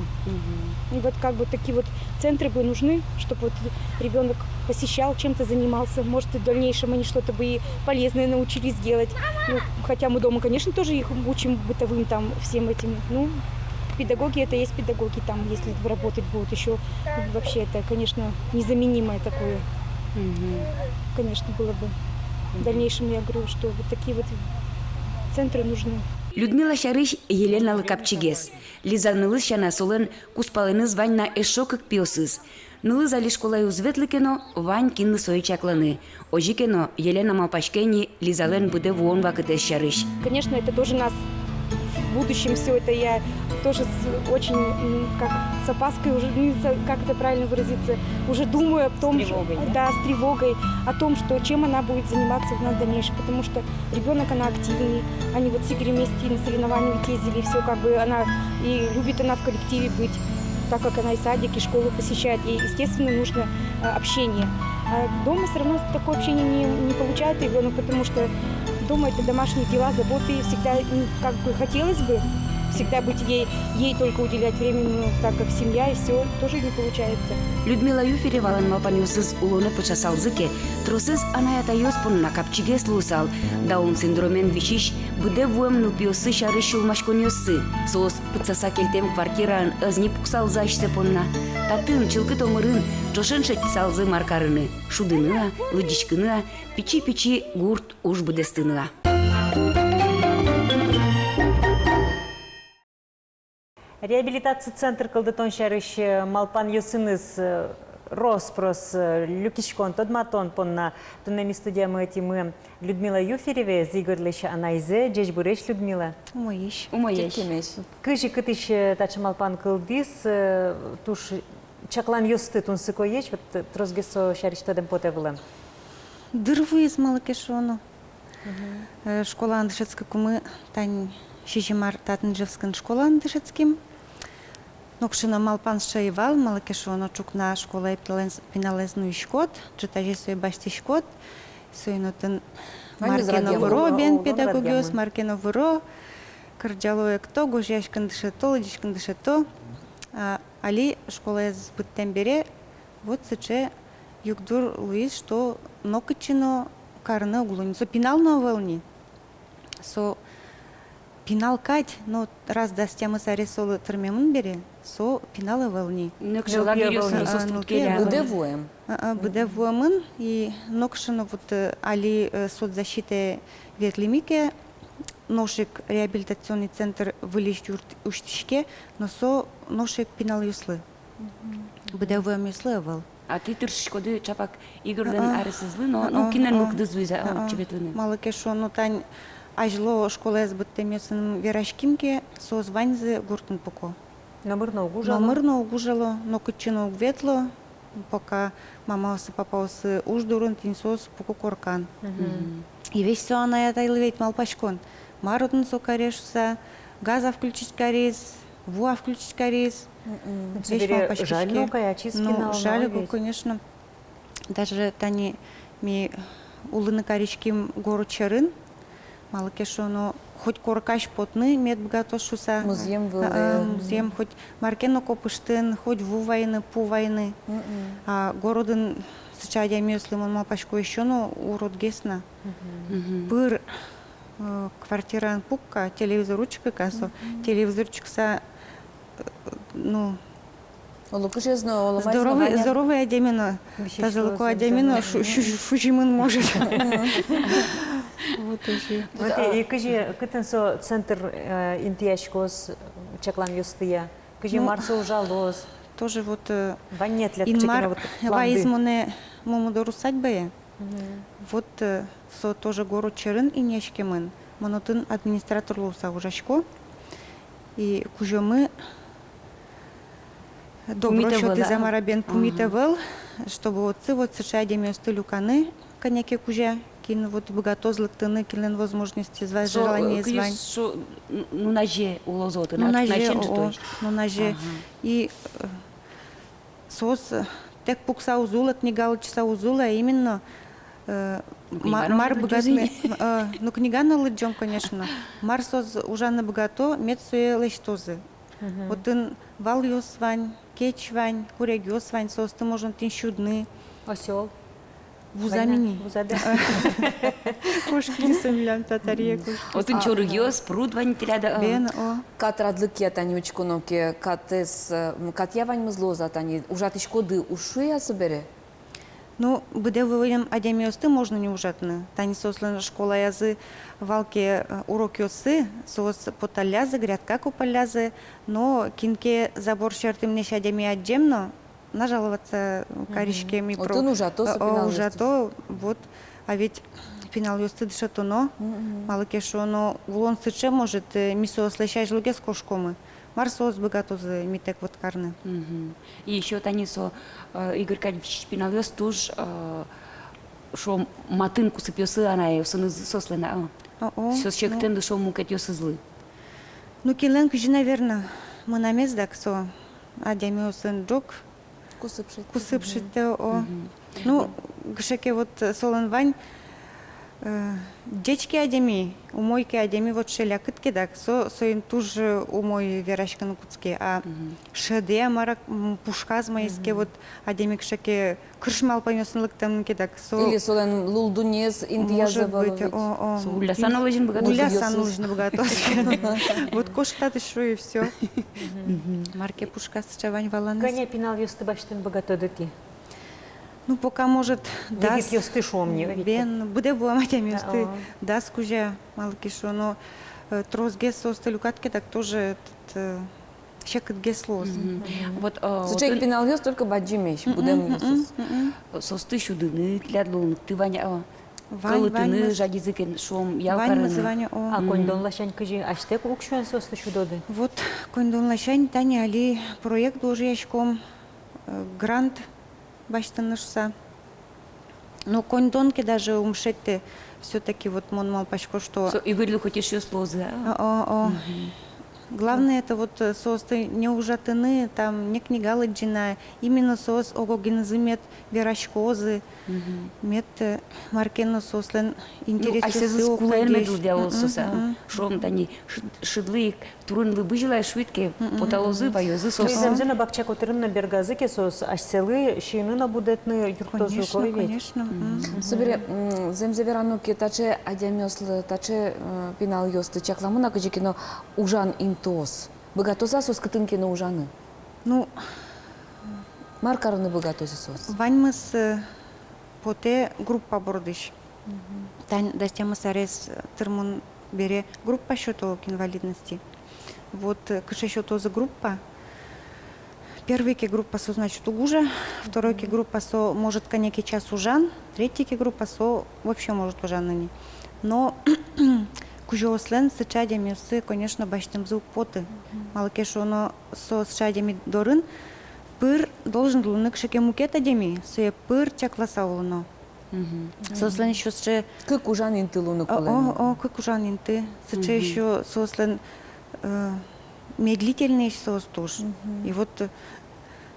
И вот как бы такие вот центры бы нужны, чтобы вот ребёнок посещал, чем-то занимался, может, и в дальнейшем они что-то бы и полезное научились делать. Ну, хотя мы дома, конечно, тоже их учим бытовым там всем этим. Ну, педагоги — это есть педагоги, там, если работать будут ещё, вообще это, конечно, незаменимое такое. Конечно, было бы. В дальнейшем, я говорю, что вот такие вот центры нужны. Людмила сярысь Еленалы капчигес. Лиза нылыз сяна, солэн кузпалэныз вань на эшшо кык пиосыз. Нылыз али школае уз ветлы ке но, вань кинлы сое чакланы. Озьы ке но, Елена малпаське ини Лизалэн быдэ вуон вакытэз сярысь. Конечно, это тоже нас в будущем, всё это я тоже с, очень, м, как с опаской уже, ну, не знаю, как это правильно выразиться, уже думаю о том, с тревогой, да? Да, с тревогой о том, что чем она будет заниматься у нас в дальнейшем, потому что ребёнок, она активный, они вот с Игорем вместе на соревнования ведь ездили, всё как бы она и любит она в коллективе быть, так как она и садик, и школу посещает, ей, естественно, нужно, э, общение. А дома всё равно такое общение не, не получает ребёнок, потому что дома это домашние дела, заботы, и всегда, м, как бы хотелось бы Всегда быть ей, ей только уделять время, но так как семья и всё, тоже не получается. Людмила Юферевалэн малпанъёсыз улонэ пыӵасалзы ке, тросэз анай-атайёс понна капчигес луысал. Даун синдромен висись быдэ вуэм нылпиоссы сярысь сюлмаськонъёссы. Соос пытсаса кельтэм квартираын ӧз ни пуксалзы асьсэ понна. Татын, чылкыт омырын, ӵошен шедьтысалзы мар карыны: шудыны-а, лыдӟиськыны-а, пичи-пичи гурт уж быдэстыны-а. Реабилитаци центр кылдытон сярысь, э, малпанъёсыныз, э, рос-прос, э, люкиськон, тодматон понна туннэ ми студиямы ӧтимы Людмила Юфереваез, Игорлэсь анайзэ. Ӟечбуресь, Людмила. Умоесь. Умоесь. Кызьы, кытысь, э, таӵе малпан кылдӥз, э, туж чакланъёсты тунсыкоесь, вот, э, тросгес со сярысь тодэм потэ вылэм. Дыр вуиз, малы ке шуоно. Мгм. Э, школаын дышетскыкумы, тань сизьым ар татын Ижевскын школаын дышетским. Нокыӵе но малпан сыӵе ӧй вал, малы ке шуоно, ӵукна школае пиналэз, пиналэз нуиськод, ӝытазе сое басьтӥськод, соин отын мар ке но выро, бен, педагогъёс мар ке но выро, кырӟало, экто, гожъяськын дышето, лыдӟиськын дышето. А али школаез быдтэм бере вот сыӵе югдур луиз, что нокытчы но карыны уг луы ни. Со пинал но ӧвӧл ни. Со пинал кадь, но раз дас тямыс арес солы тырмемын бере, со пинал ӧвӧл ни. Нокыӵе лагерьёсын со студкеля. Быдэ вуэм. А, а, быдэ вуэмын, и нокыӵе но вот, э, али, э, соцзащитае ветлӥмы ке, нош ик реабилитационный центр выльысь юрт усьтӥське, но со нош ик пиналъёслы. Мгм. Быдэ вуэмъёслы ӧвӧл. А тӥ тыршиськоды чапак Игорлэн аресызлы но, ну, кинлэн мылкыдыз вуиз, а, отчы ветлыны? Малы ке шуоно, тань азьло школаез быдтэмъёсын вераським ке, соос ваньзы гуртын пуко. Номыр но уг ужало. Номыр но уг ужало, нокытчы но уг ветло, пока мамаоссы, папаоссы уж дурын, тӥни соос пуко коркан. Мгм. И весь со анай-атайлы ведь малпаськон. Мар отын со каре шуса, газ-а включить кариз, ву-а включить кариз. Мгм. Весь малпаськиське. Жаль но, кай, ачиз пинал но ведь. Ну, жаль, конечно. Даже тани ми улыны кариським город сьӧрын, малы ке шуоно, хоть коркась потны мед быгатоз шуса. Музъем вылэ. А, а, музъем, хоть мар ке но копыштын, хоть ву вайыны, пу вайыны. Мгм. А городын сыӵе адямиослы, мон малпасько, ещё но уродгес на. Мгм. Мгм. Пыр, э, квартираын пукка, телевизор учкыка со, мгм, телевизор учкыса, э, ну, оло кызьы но, оло мар но, здоровый, вань-а? Здоровый адями но, тазалыко адями но шу-, шу-, шузимын может. Вот озьы. Вот, э, и кызьы, кытын со центр, э, интыяськоз, чакланъёстыя? Кызьы, ну, мар со ужалоз? Тоже вот, э, вань-а тӥляд кыӵе ке но вот планды? Инмар вайиз монэ Мумудор усадьбае. Мгм. Вот, э, со тоже город сьӧрын инъяськемын. Мон отын администратор луыса ужасько. И кузёмы добро сётӥз-а, мар-а, бен, пумит ӧвӧл, чтобы отсы вот сыӵе адямиосты люканы кӧня ке кузя, кин вот быгатоз лыктыны, кинлэн возможностез вань, желаниез вань. Со, э, кызьы со, н-, нуназе улозы отын, а? Нуназе, нуназе, о, то есть. Нуназе. Ага. И, э, соос, э, тэк пукса уз улэ, книга лыдӟыса уз улэ, а именно, э, ма-, мар быгатоз, э, ну, книга но лыдӟом, конечно. Мар соос ужаны быгато, мед сое лэсьтозы. Мгм. Отын валъёс вань, кеч вань, курегъёс вань, соосты можно тӥни сюдыны. Осёл. Вузам ини. Вузады. Кошкиз со милям татаре, кошкиз. Отын чорыгъёс, пруд вань тӥляд, а? Бен, о. Кат радлыкъя тани учконо ке, катэз, э, м, катъя ваньмыз луоз-а тани, ужатӥськоды, уз шуэ-а собере? Ну, быдэ вуэм адямиосты можно ни ужатыны. Тани соослэн школаязы вал ке, э, урокъёссы, соос поталлязы, грядка копаллязы, но кин ке забор сьӧртымнесь адями адӟем но, нажаловаться, мгм, кариське, ми про-, отын ужато со, э, пиналъёсты. Ужато, вот, а ведь пиналъёсты дышетоно, мгм, малы ке шуоно, улон сыӵе, может, э, ми соослэсь азьлогес кошкомы. Мар соос быгатозы, э, ми тэк вот карыны. Мгм. И ещё тани со, э, Игорь Кадьевич, пиналъёс туж, э, шуом, матын кусыпъёсы анайёсынызы соослэн, а? О-о. Соос секытэм, ну, шуом, мукетъёсызлы. Ну, кинлэн кызьы, наверно, мынамез дак со адямиосын ӝог кусып шедьтэ. Кусып шедьтэ, о. Мгм. Ну, кыӵе ке вот, э, солэн вань, Э, ӟеч ке адями, умой ке адями, вот шелякыт ке дак, со, соин туж умой вераськыны кутске. А шӧдэ-а, мар-а, м, пушказ маиське, вот адями кыӵе ке кырсь малпанъёсын лыктэмын ке дак, со... Или солэн лулдунез интыяз-а, может быть, вал-а ведь? О, о. Со улляса но лэзьыны быгатоз. Улляса но лэзьыны быгатоз. Вот кошкыт татын, шуо, и всё. Мар ке пушказ сыӵе вань валанэз. Кӧня пиналъёсты басьтыны быгатоды тӥ? Ну, пока, может, дас. Егитъёсты шуом ни, ведь. Бен, быдэ вуэм адямиосты. А, а. Дас кузя, малы ке шуоно, э, тросгес соосты люкад ке дак, тоже этот, э, секытгес луоз. Мгм. Вот, э, сыӵе ик отын пиналъёс, только бадӟымесь, мгм, будэмъёсыз. Мгм, мгм. Соосты сюдыны тӥляд луонлыкты вань-а? Вань, кылдытыны ваньмыз. Жадизы ке, шуом, ял карыны. Ваньмыз вань, о. А коньдон ласянь кызьы, асьтэк уксёен соосты сюдоды? Вот, коньдон ласянь тани али проект ужаськом, э, грант басьтыны шуыса. Но коньдон ке даже ум шедьтэ, всё-таки вот мон малпасько, что... Со ивырлы хоть эшъёс луозы, а? О, о, о. Мгм. Главное, это вот, э, соосты не ужатыны, там, не книга лыдӟыны, именно соос ог-огенызы мед вераськозы, мгм, мед, э, мар ке но соослэн, ну, интересъёссы асьсэзэс кулэен мед лыдъялозы соос, а? Мгм, мгм. Шуом, тани шыд-, шыдлы ик турын лыбызьылэ шуид ке, мгм, поталозы, ваёзы соос. Ну, и зэмзэ но, бакча котырын но бергазы ке соос, асьсэлы сиыны но будэтыны юрттозы ук, конечно, ведь? Конечно. Мгм. Мгм. Собере, м, зэмзэ верано ке, таӵе адямиослы, таӵе, э, пиналъёслы чакламын-а кызьы ке но ужан интыос? Быгатозы-а соос кытын ке но ужаны? Ну, мар карыны быгатозы соос? Ваньмыз, э, потэ группа бордысь. Мгм. Тань дас тямыс арес, э, тырмон бере группа сёто ке инвалидности. Вот, э, кыӵе сётозы группа. Первый ке группа со, значит, уг ужа, второй ке группа со, может, кӧня ке час ужан, третий ке группа со вообще может ужаны ни. Но кузёослэн сыӵе адямиосты, конечно, басьтэмзы уг поты. Мгм. Малы ке шуоно, со сыӵе адями дорын пыр должен луыны кыӵе ке мукет адями, сое пыр чакласа улоно. Мгм. Соослэн ещё сыӵе... Кык ужан инты луыны кулэ. О, о, о, кык ужан инты. Сыӵе ещё соослэн, э, медлительный соос туж. Мгм. И вот, э,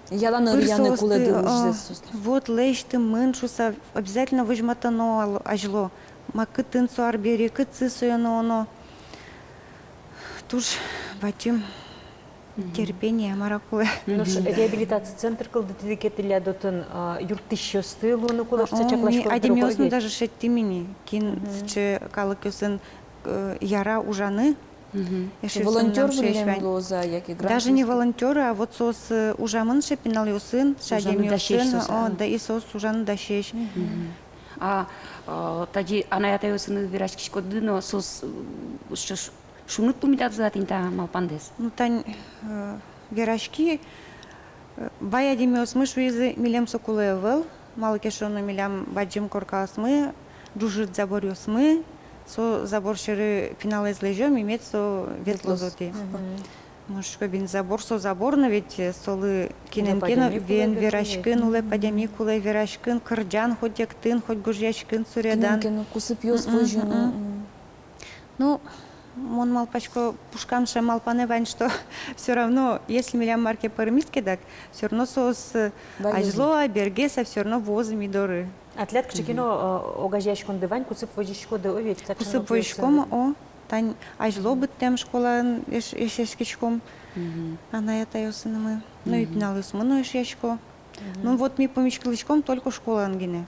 ялан ыръяны кулэ дыр ужзэс соослэн. Вот лэсьты, мын шуыса, обязательно возьматоно ал-, азьло. Ма кытын со арбери, кытчы сое нуоно. Туж бадӟым терпение, мар-а, кулэ. Нош реабилитация центр кылдытӥды ке тӥляд отын, а, юрттӥсьёсты луыны кулэ шуыса чакласькоды, адямиос но даже шедьтӥмы ни, кин сыӵе калыкъёсын, э, яра ужаны. Мгм. Эшъёсын волонтёр выллем луоз-а, яке грант? Даже не волонтёры, а вот соос, э, ужамын сыӵе пиналъёсын, сыӵе адямиосын, о, да, и соос ужаны дасесь. Мгм. А, э, тадзи анай-атайёсын вераськиськоды но, соос, э, ш-, ш-, шуныт пумитазы-а тӥни та малпандэс? Ну, тань, э, вераськи, э, вай адямиосмы шуизы, милем со кулэ ӧвӧл, малы ке шуоно милям бадӟым коркаосмы, ӝужыт заборъёсмы, со забор сьӧры пиналэз лэзём, и мед со ветлоз отӥ. Мгм. Мон шуисько, бен, забор со забор но ведь, э, солы кинэн ке но вен вераськын, улэп адями кулэ вераськын, кырӟан, хоть эктын, хоть гожъяськын, суредан. Кинэн ке но кусыпъёс возьыны. Мгм. Ну, мон малпасько, пушкам сыӵе малпанэ вань, что всё равно, если милям мар ке пӧрмиз ке дак, всё равно соос, э, азьло-а, бергес-а, всё равно вуозы ми доры. А тӥляд кыӵе ке но, э, огазеяськонды вань, кусып возиськоды, о, ведь? Кусып возиськом, о, тань азьло быдтэм школаын эш-, эшъяськиськом анай-атайёсынымы. Ну, и пиналъёсмы но эшъясько. Ну, вот ми пумиськылӥськом только школаын гинэ.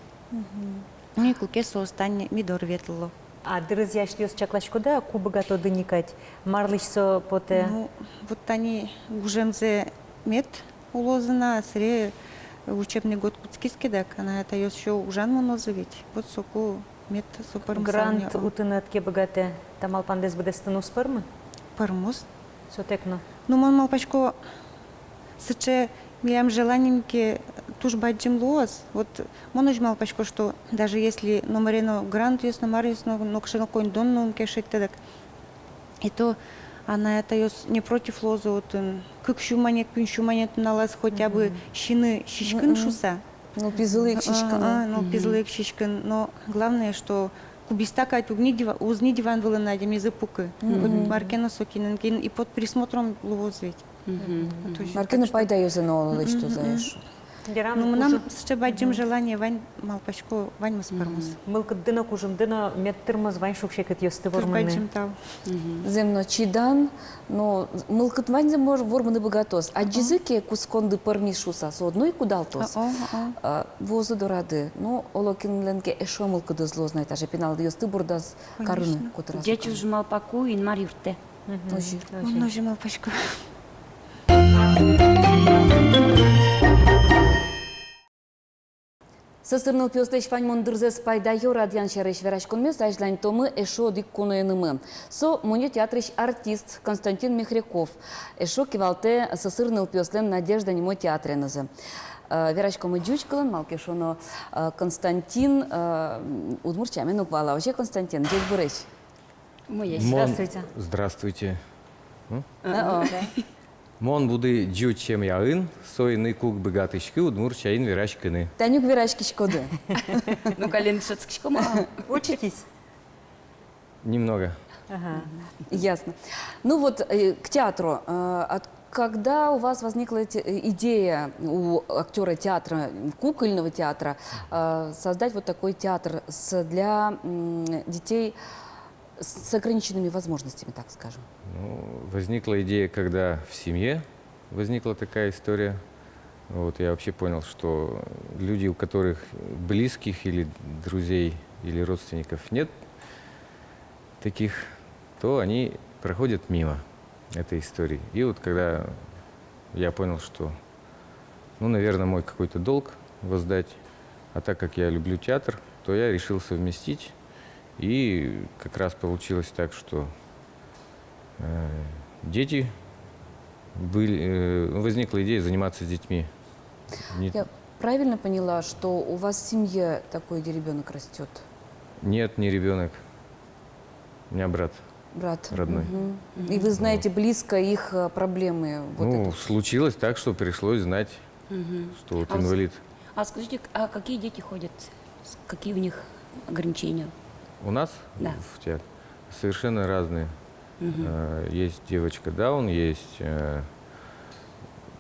Ну, и куке соос тань ми доры ветло. А дырызъя асьтэос чакласькоды-а, ку быгатоды ни кадь, марлысь со потэ? Ну, вот тани гужемзэ мед улозы на, сэре учебный год кутскиз ке дак, анай-атайёс ещё ужан мынозы ведь. Вот соку мед со пӧрмоз. Грант утыны ӧд ке быгатэ, та малпандэс быдэстыны уз пӧрмы? Пӧрмоз. Сотэк но. Ну, мон малпасько, сыӵе милям желание ке туж бадӟым луоз. Вот мон озьы малпасько, что даже если номыре но грантъёс но, маръёс но, нокыӵе но коньдон но ум ке шедьтэ дак, и то анай-атайёс не против луозы отын. Кык сю манет, куинь сю манет нуналаз хотя бы сиыны сиськыны шуыса. Нылпизылы ик сиськыны. А, а, нылпизылы ик сиськыны. Но главное, что кубиста кадь уг ни дива-, уз ни диван вылын адямизы пукы. Вот мар ке но со кинэн ке но и под присмотром луоз ведь. Мгм. Мар ке но пайдаёзы но лэсьтоз-а, эшшо. Верам, ну, мынам кужым сыӵе бадӟым желание вань, малпасько, ваньмыз пӧрмоз. Мылкыдды но, кужымды но мед тырмоз вань шуг-секытъёсты вормыны. Туж бадӟым тау. Зэм но, чидан, но мылкыд ваньзэ мож-, вормыны быгатоз. Адӟизы ке, кутсконды пӧрмиз шуса, со одно ик удалтоз. О-о, о-о. А, вуозы дорады. Ну, оло кинлэн ке эшшо мылкыдыз луоз на, таӵе пиналъёсты бордаз карыны котыраз. Конечно. Ӟеч уж малпаку, Инмар юрттэ. Озьы. Мон но озьы малпасько. Сӧсыр нылпиослэсь ваньмон дырзэс пайдаё радъян сярысь вераськонмес азьланьтомы эшшо одӥг куноенымы. Со монё театрысь артист Константин Мехряков. Эшшо кивалтэ сӧсыр нылпиослэн «Надежда» нимо театренызы. Э, вераськомы ӟуч кылын, малы ке шуоно, э, Константин, э, удмурт сямен уг вала. Озьы, Константин, ӟечбуресь. Мон... Здравствуйте. Здравствуйте. М? О-о. Мон буды ӟуч семьяын, соин ик уг быгатӥськы удмурт сямен вераськыны. Тани уг вераськиськоды. Ну, каллен дышетскиськом-а? Учитесь? Немного. Ага. Ясно. Ну вот, э, к театру. Э, от-, когда у вас возникла эти, э, идея у актёра театра, кукольного театра, э, создать вот такой театр с, для, м, детей с ограниченными возможностями, так скажем? Ну, возникла идея, когда в семье возникла такая история. Вот, я вообще понял, что люди, у которых близких или друзей, или родственников нет таких, то они проходят мимо этой истории. И вот когда я понял, что, ну, наверное, мой какой-то долг воздать, а так как я люблю театр, то я решил совместить. И как раз получилось так, что, э, дети были, э, возникла идея заниматься с детьми. Не... Я правильно поняла, что у вас в семье такой, где ребёнок растёт? Нет, не ребёнок. У меня брат. Брат. Родной. Мгм. И вы знаете близко их, э, проблемы, вот... Ну, это случилось так, что пришлось знать, что вот инвалид. А вот с-, а скажите, а какие дети ходят? С-, какие у них ограничения? У нас? Да. В театре? Совершенно разные. Мгм. Э, есть девочка Даун, есть, э,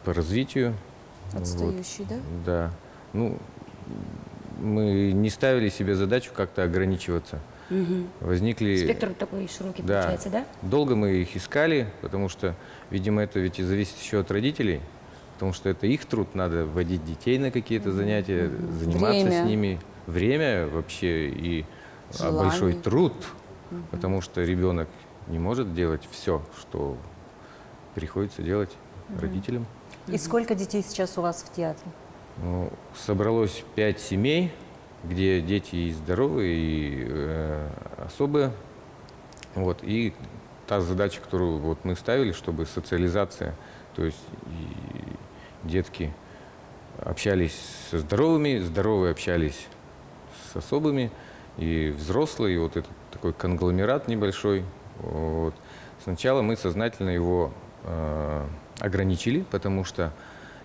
по развитию. Отстающий, да? Вот. Да. Ну, мы не ставили себе задачу как-то ограничиваться. Мгм. Возникли... Спектр такой широкий, да, получается, да? Долго мы их искали, потому что, видимо, это ведь и зависит ещё от родителей, потому что это их труд, надо вводить детей на какие-то занятия, заниматься с ними. Время. Время вообще и, а, большой труд, потому что ребёнок не может делать всё, что приходится делать родителям. И сколько детей сейчас у вас в театре? Ну, собралось пять семей, где дети и здоровые, и, э, особые. Вот. И та задача, которую вот мы ставили, чтобы социализация, то есть и детки общались со здоровыми, здоровые общались с особыми, и взрослые, и вот этот такой конгломерат небольшой. Вот. Сначала мы сознательно его, э, ограничили, потому что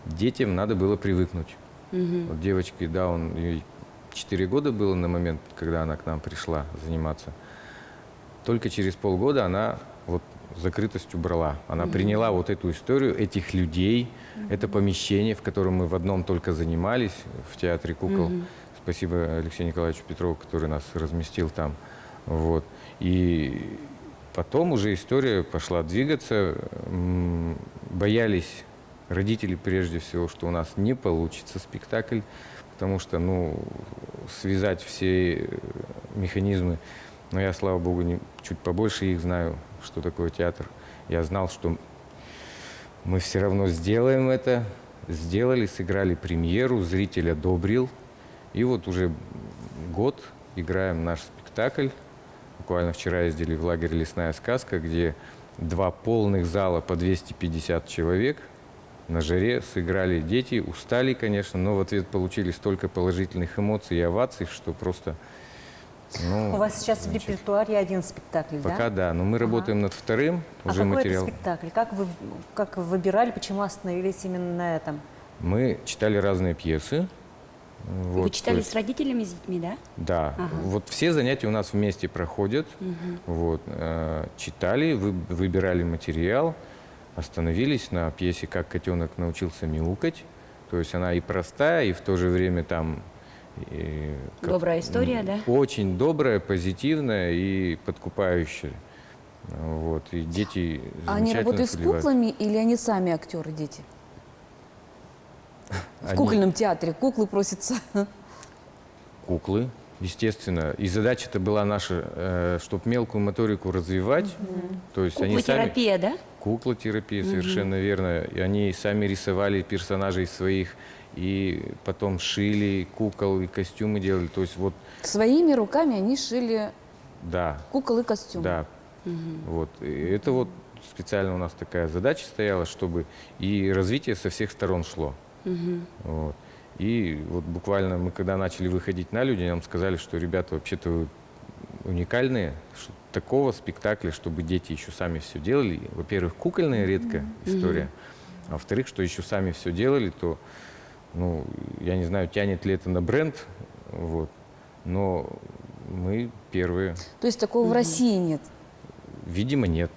детям надо было привыкнуть. Мгм. Вот девочке Даун, ей четыре года было на момент, когда она к нам пришла заниматься. Только через полгода она вот закрытость убрала. Она приняла вот эту историю, этих людей, это помещение, в котором мы в одном только занимались, в театре кукол. Мгм. Спасибо Алексею Николаевичу Петрову, который нас разместил там. Вот. И потом уже история пошла двигаться. М, боялись родители, прежде всего, что у нас не получится спектакль, потому что, ну, связать все, э, механизмы, но я, слава богу, не, чуть побольше их знаю, что такое театр. Я знал, что мы всё равно сделаем это. Сделали, сыграли премьеру, зритель одобрил. И вот уже год играем наш спектакль. Буквально вчера ездили в лагерь «Лесная сказка», где два полных зала по двести пятьдесят человек. На жаре сыграли дети, устали, конечно, но в ответ получили столько положительных эмоций и оваций, что просто, ну... У вас сейчас в репертуаре один спектакль, да? Пока да, но мы работаем над вторым, уже материал. А какой это спектакль? Как вы, как вы выбирали, почему остановились именно на этом? Мы читали разные пьесы. Вот, то есть... Вы читали с родителями, с детьми, да? Да. Ага. Вот все занятия у нас вместе проходят. Мгм. Вот, э, читали, вы-, выбирали материал, остановились на пьесе «Как котёнок научился мяукать». То есть она и простая, и в то же время там... и как- Добрая история, да? Очень добрая, позитивная и подкупающая. Вот, и дети А они замечательно работают с сливаются. Куклами или они сами актеры, дети? В Они- кукольном театре куклы просятся. Куклы, естественно. И задача-то была наша, чтобы мелкую моторику развивать. То есть они сами... Куклотерапия, да? Куклотерапия, совершенно верно. И они сами рисовали персонажей своих, и потом шили кукол, и костюмы делали. То есть вот, Своими руками они шили да, кукол и костюмы. Да. Вот. И это вот специально у нас такая задача стояла, чтобы и развитие со всех сторон шло. Вот. И вот буквально мы когда начали выходить на люди, нам сказали, что, ребята, вообще-то вы уникальные, что такого спектакля, чтобы дети еще сами все делали. Во-первых, кукольная редкая история. А во-вторых, что еще сами все делали, то, ну, я не знаю, тянет ли это на бренд, вот. Но мы первые. То есть такого в России нет? Видимо, нет.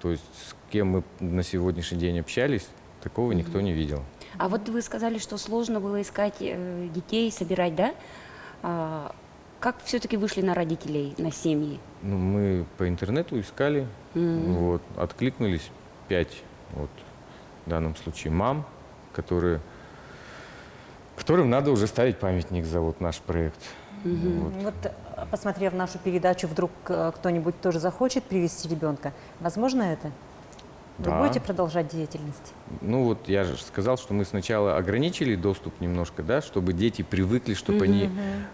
То есть с кем мы на сегодняшний день общались, такого никто не видел. А вот вы сказали, что сложно было искать э, детей, собирать, да? А, как все-таки вышли на родителей, на семьи? Ну, мы по интернету искали, вот, откликнулись пять, вот, в данном случае мам, которые, которым надо уже ставить памятник за вот наш проект. Вот. Вот, э, посмотрев нашу передачу, вдруг э, кто-нибудь тоже захочет привести ребенка. Возможно это? Вы Да. Будете продолжать деятельность? Ну вот я же сказал, что мы сначала ограничили доступ немножко, да, чтобы дети привыкли, чтобы они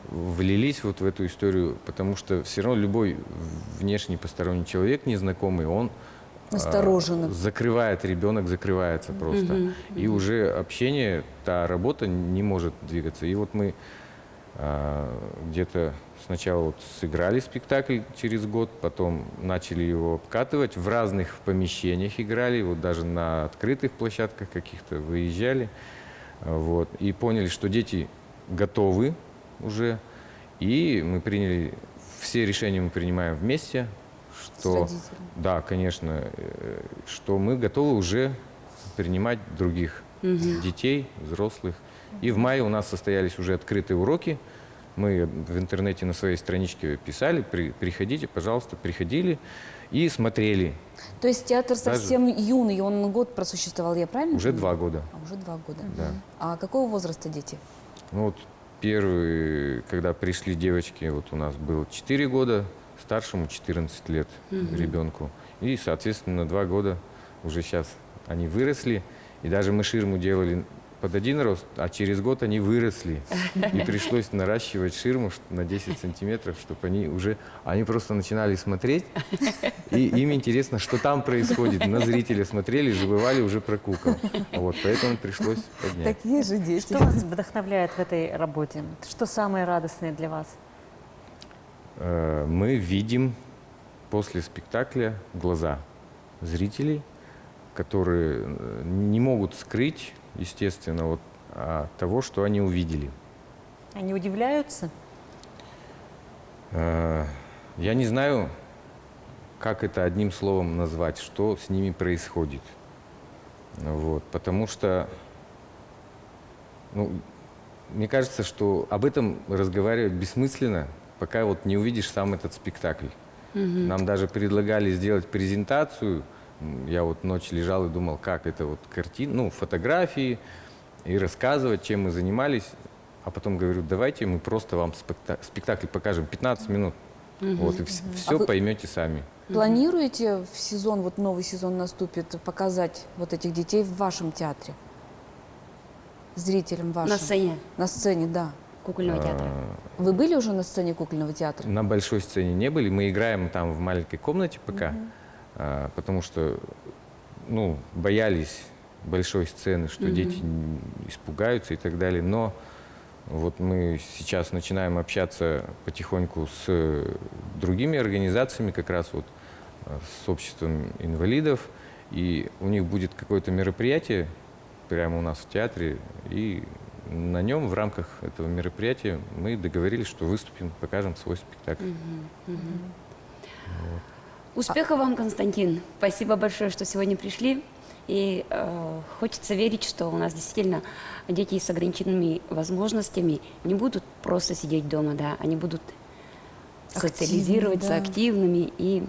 влились вот в эту историю, потому что все равно любой внешний посторонний человек, незнакомый, он а, Настороженно. Закрывает, ребенок закрывается просто. И уже общение, та работа не может двигаться. И вот мы а, где-то сначала вот сыграли спектакль через год, потом начали его обкатывать в разных помещениях, играли, вот даже на открытых площадках каких-то выезжали. А, вот, и поняли, что дети готовы уже. И мы приняли, все решения мы принимаем вместе, что... С родителями. Да, конечно, э, что мы готовы уже принимать других детей, взрослых. И в мае у нас состоялись уже открытые уроки. Мы в интернете на своей страничке писали: «При- приходите, пожалуйста», приходили и смотрели. То есть театр Даже- совсем юный, он год просуществовал, я правильно Уже понимаю? Два года. А, уже два года. Да. А какого возраста дети? Ну вот первые, когда пришли девочки, вот у нас было четыре года, старшему четырнадцать лет ребенку. И, соответственно, два года уже сейчас они выросли. И даже мы ширму делали под один рост, а через год они выросли. И пришлось наращивать ширму ш- на десять сантиметров, чтобы они уже... Они просто начинали смотреть, и им интересно, что там происходит. На зрителя смотрели, забывали уже про кукол. Вот, поэтому пришлось поднять. Такие же дети. Что вас вдохновляет в этой работе? Что самое радостное для вас? Э, Мы видим после спектакля глаза зрителей, которые э, не могут скрыть, естественно, вот, а, того, что они увидели. Они удивляются? Э, Я не знаю, как это одним словом назвать, что с ними происходит. Вот, потому что, ну, мне кажется, что об этом разговаривать бессмысленно, пока вот не увидишь сам этот спектакль. Нам даже предлагали сделать презентацию. М, Я вот ночь лежал и думал, как это вот картин, ну, фотографии, и рассказывать, чем мы занимались. А потом говорю: «Давайте мы просто вам спекта- спектакль покажем, пятнадцать минут. Вот, и все А вы- поймете сами». Планируете в сезон, вот новый сезон наступит, показать вот этих детей в вашем театре? Зрителям вашим? На сцене На сцене, да. кукольного театра. Вы были уже на сцене кукольного театра? На большой сцене не были. Мы играем там в маленькой комнате пока, а, потому что, ну, боялись большой сцены, что дети н- испугаются и так далее. Но вот мы сейчас начинаем общаться потихоньку с э, другими организациями, как раз вот э, с обществом инвалидов, и у них будет какое-то мероприятие прямо у нас в театре, и на нем в рамках этого мероприятия мы договорились, что выступим, покажем свой спектакль. Успехов вам, Константин. Спасибо большое, что сегодня пришли. И, э, хочется верить, что у нас действительно дети с ограниченными возможностями не будут просто сидеть дома, да, они будут социализироваться, активными, и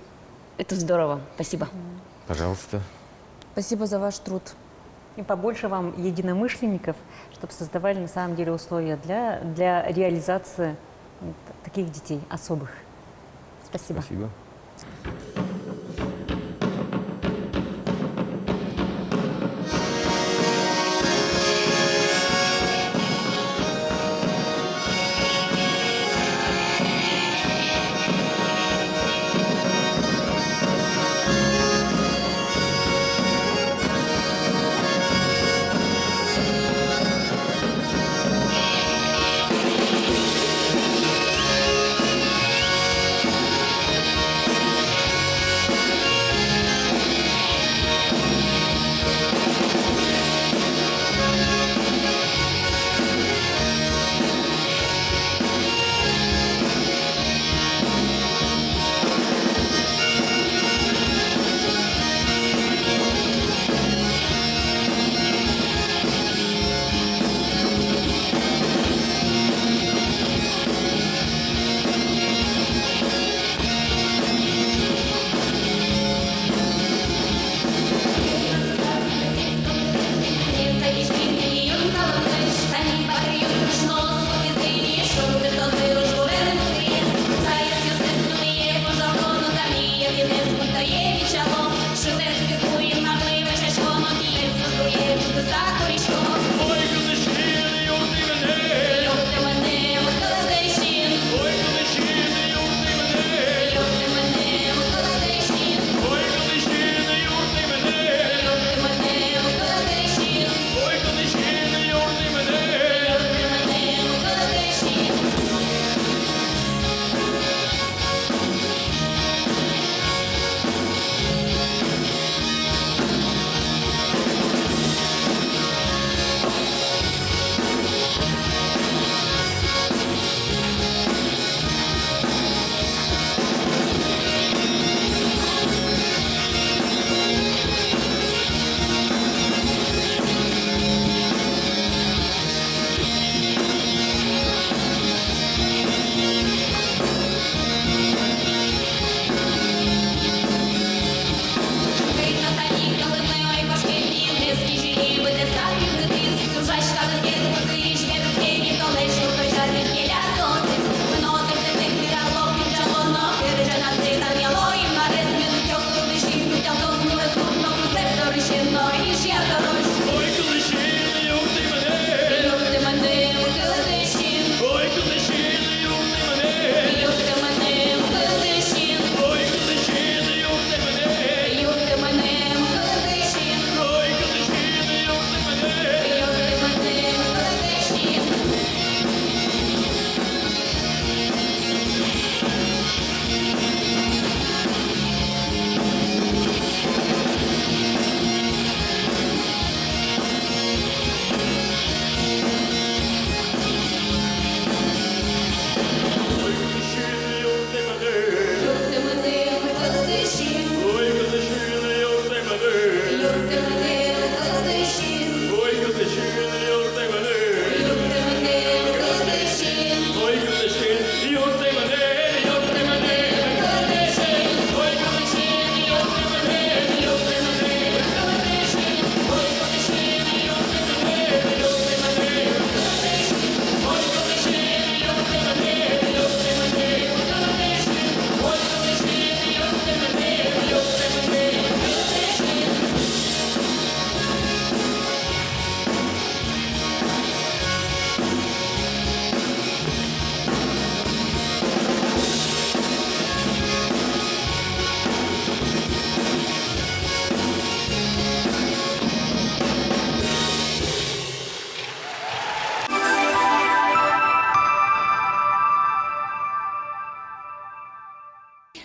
это здорово. Спасибо. Пожалуйста. Спасибо за ваш труд. И побольше вам единомышленников, чтобы создавали на самом деле условия для, для реализации вот таких детей особых. Спасибо. Спасибо.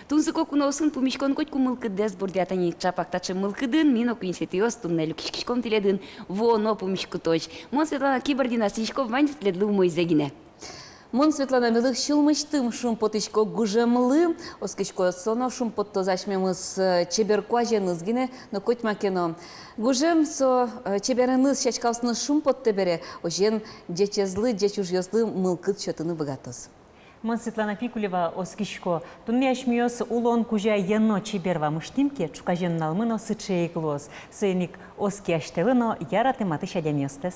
Тунсыко куноосын пумиськон котьку мылкыдэз бурдъя. Тани чапак таӵе мылкыдын ми но, куинетӥос, туннэ люкиськиськом тӥледын вуоно пумиськытозь. Мон, Светлана Кибардина, сӥзисько ваньзэ тӥледлы умойзэ гинэ. Мон, Светлана Белых, сюлмысьтым шумпотӥсько гужемлы. Оскисько, со но шумпоттоз асьмемыз, э, чебер куазеныз гинэ, но котьма ке но гужем — со, э, чебереныз, сяськаосыныз шумпоттэ бере, озьыен ӟечезлы, ӟеч ужъёслы мылкыд сётыны быгатоз. Мон, Светлана Пикулева, оскисько, туннэ асьмеос улон кузя но чебер вамыштӥм ке, ӵуказе нуналмы но сыӵе ик луоз. Соин ик оскисько асьтэлы но яратэ матысь адямиостэс.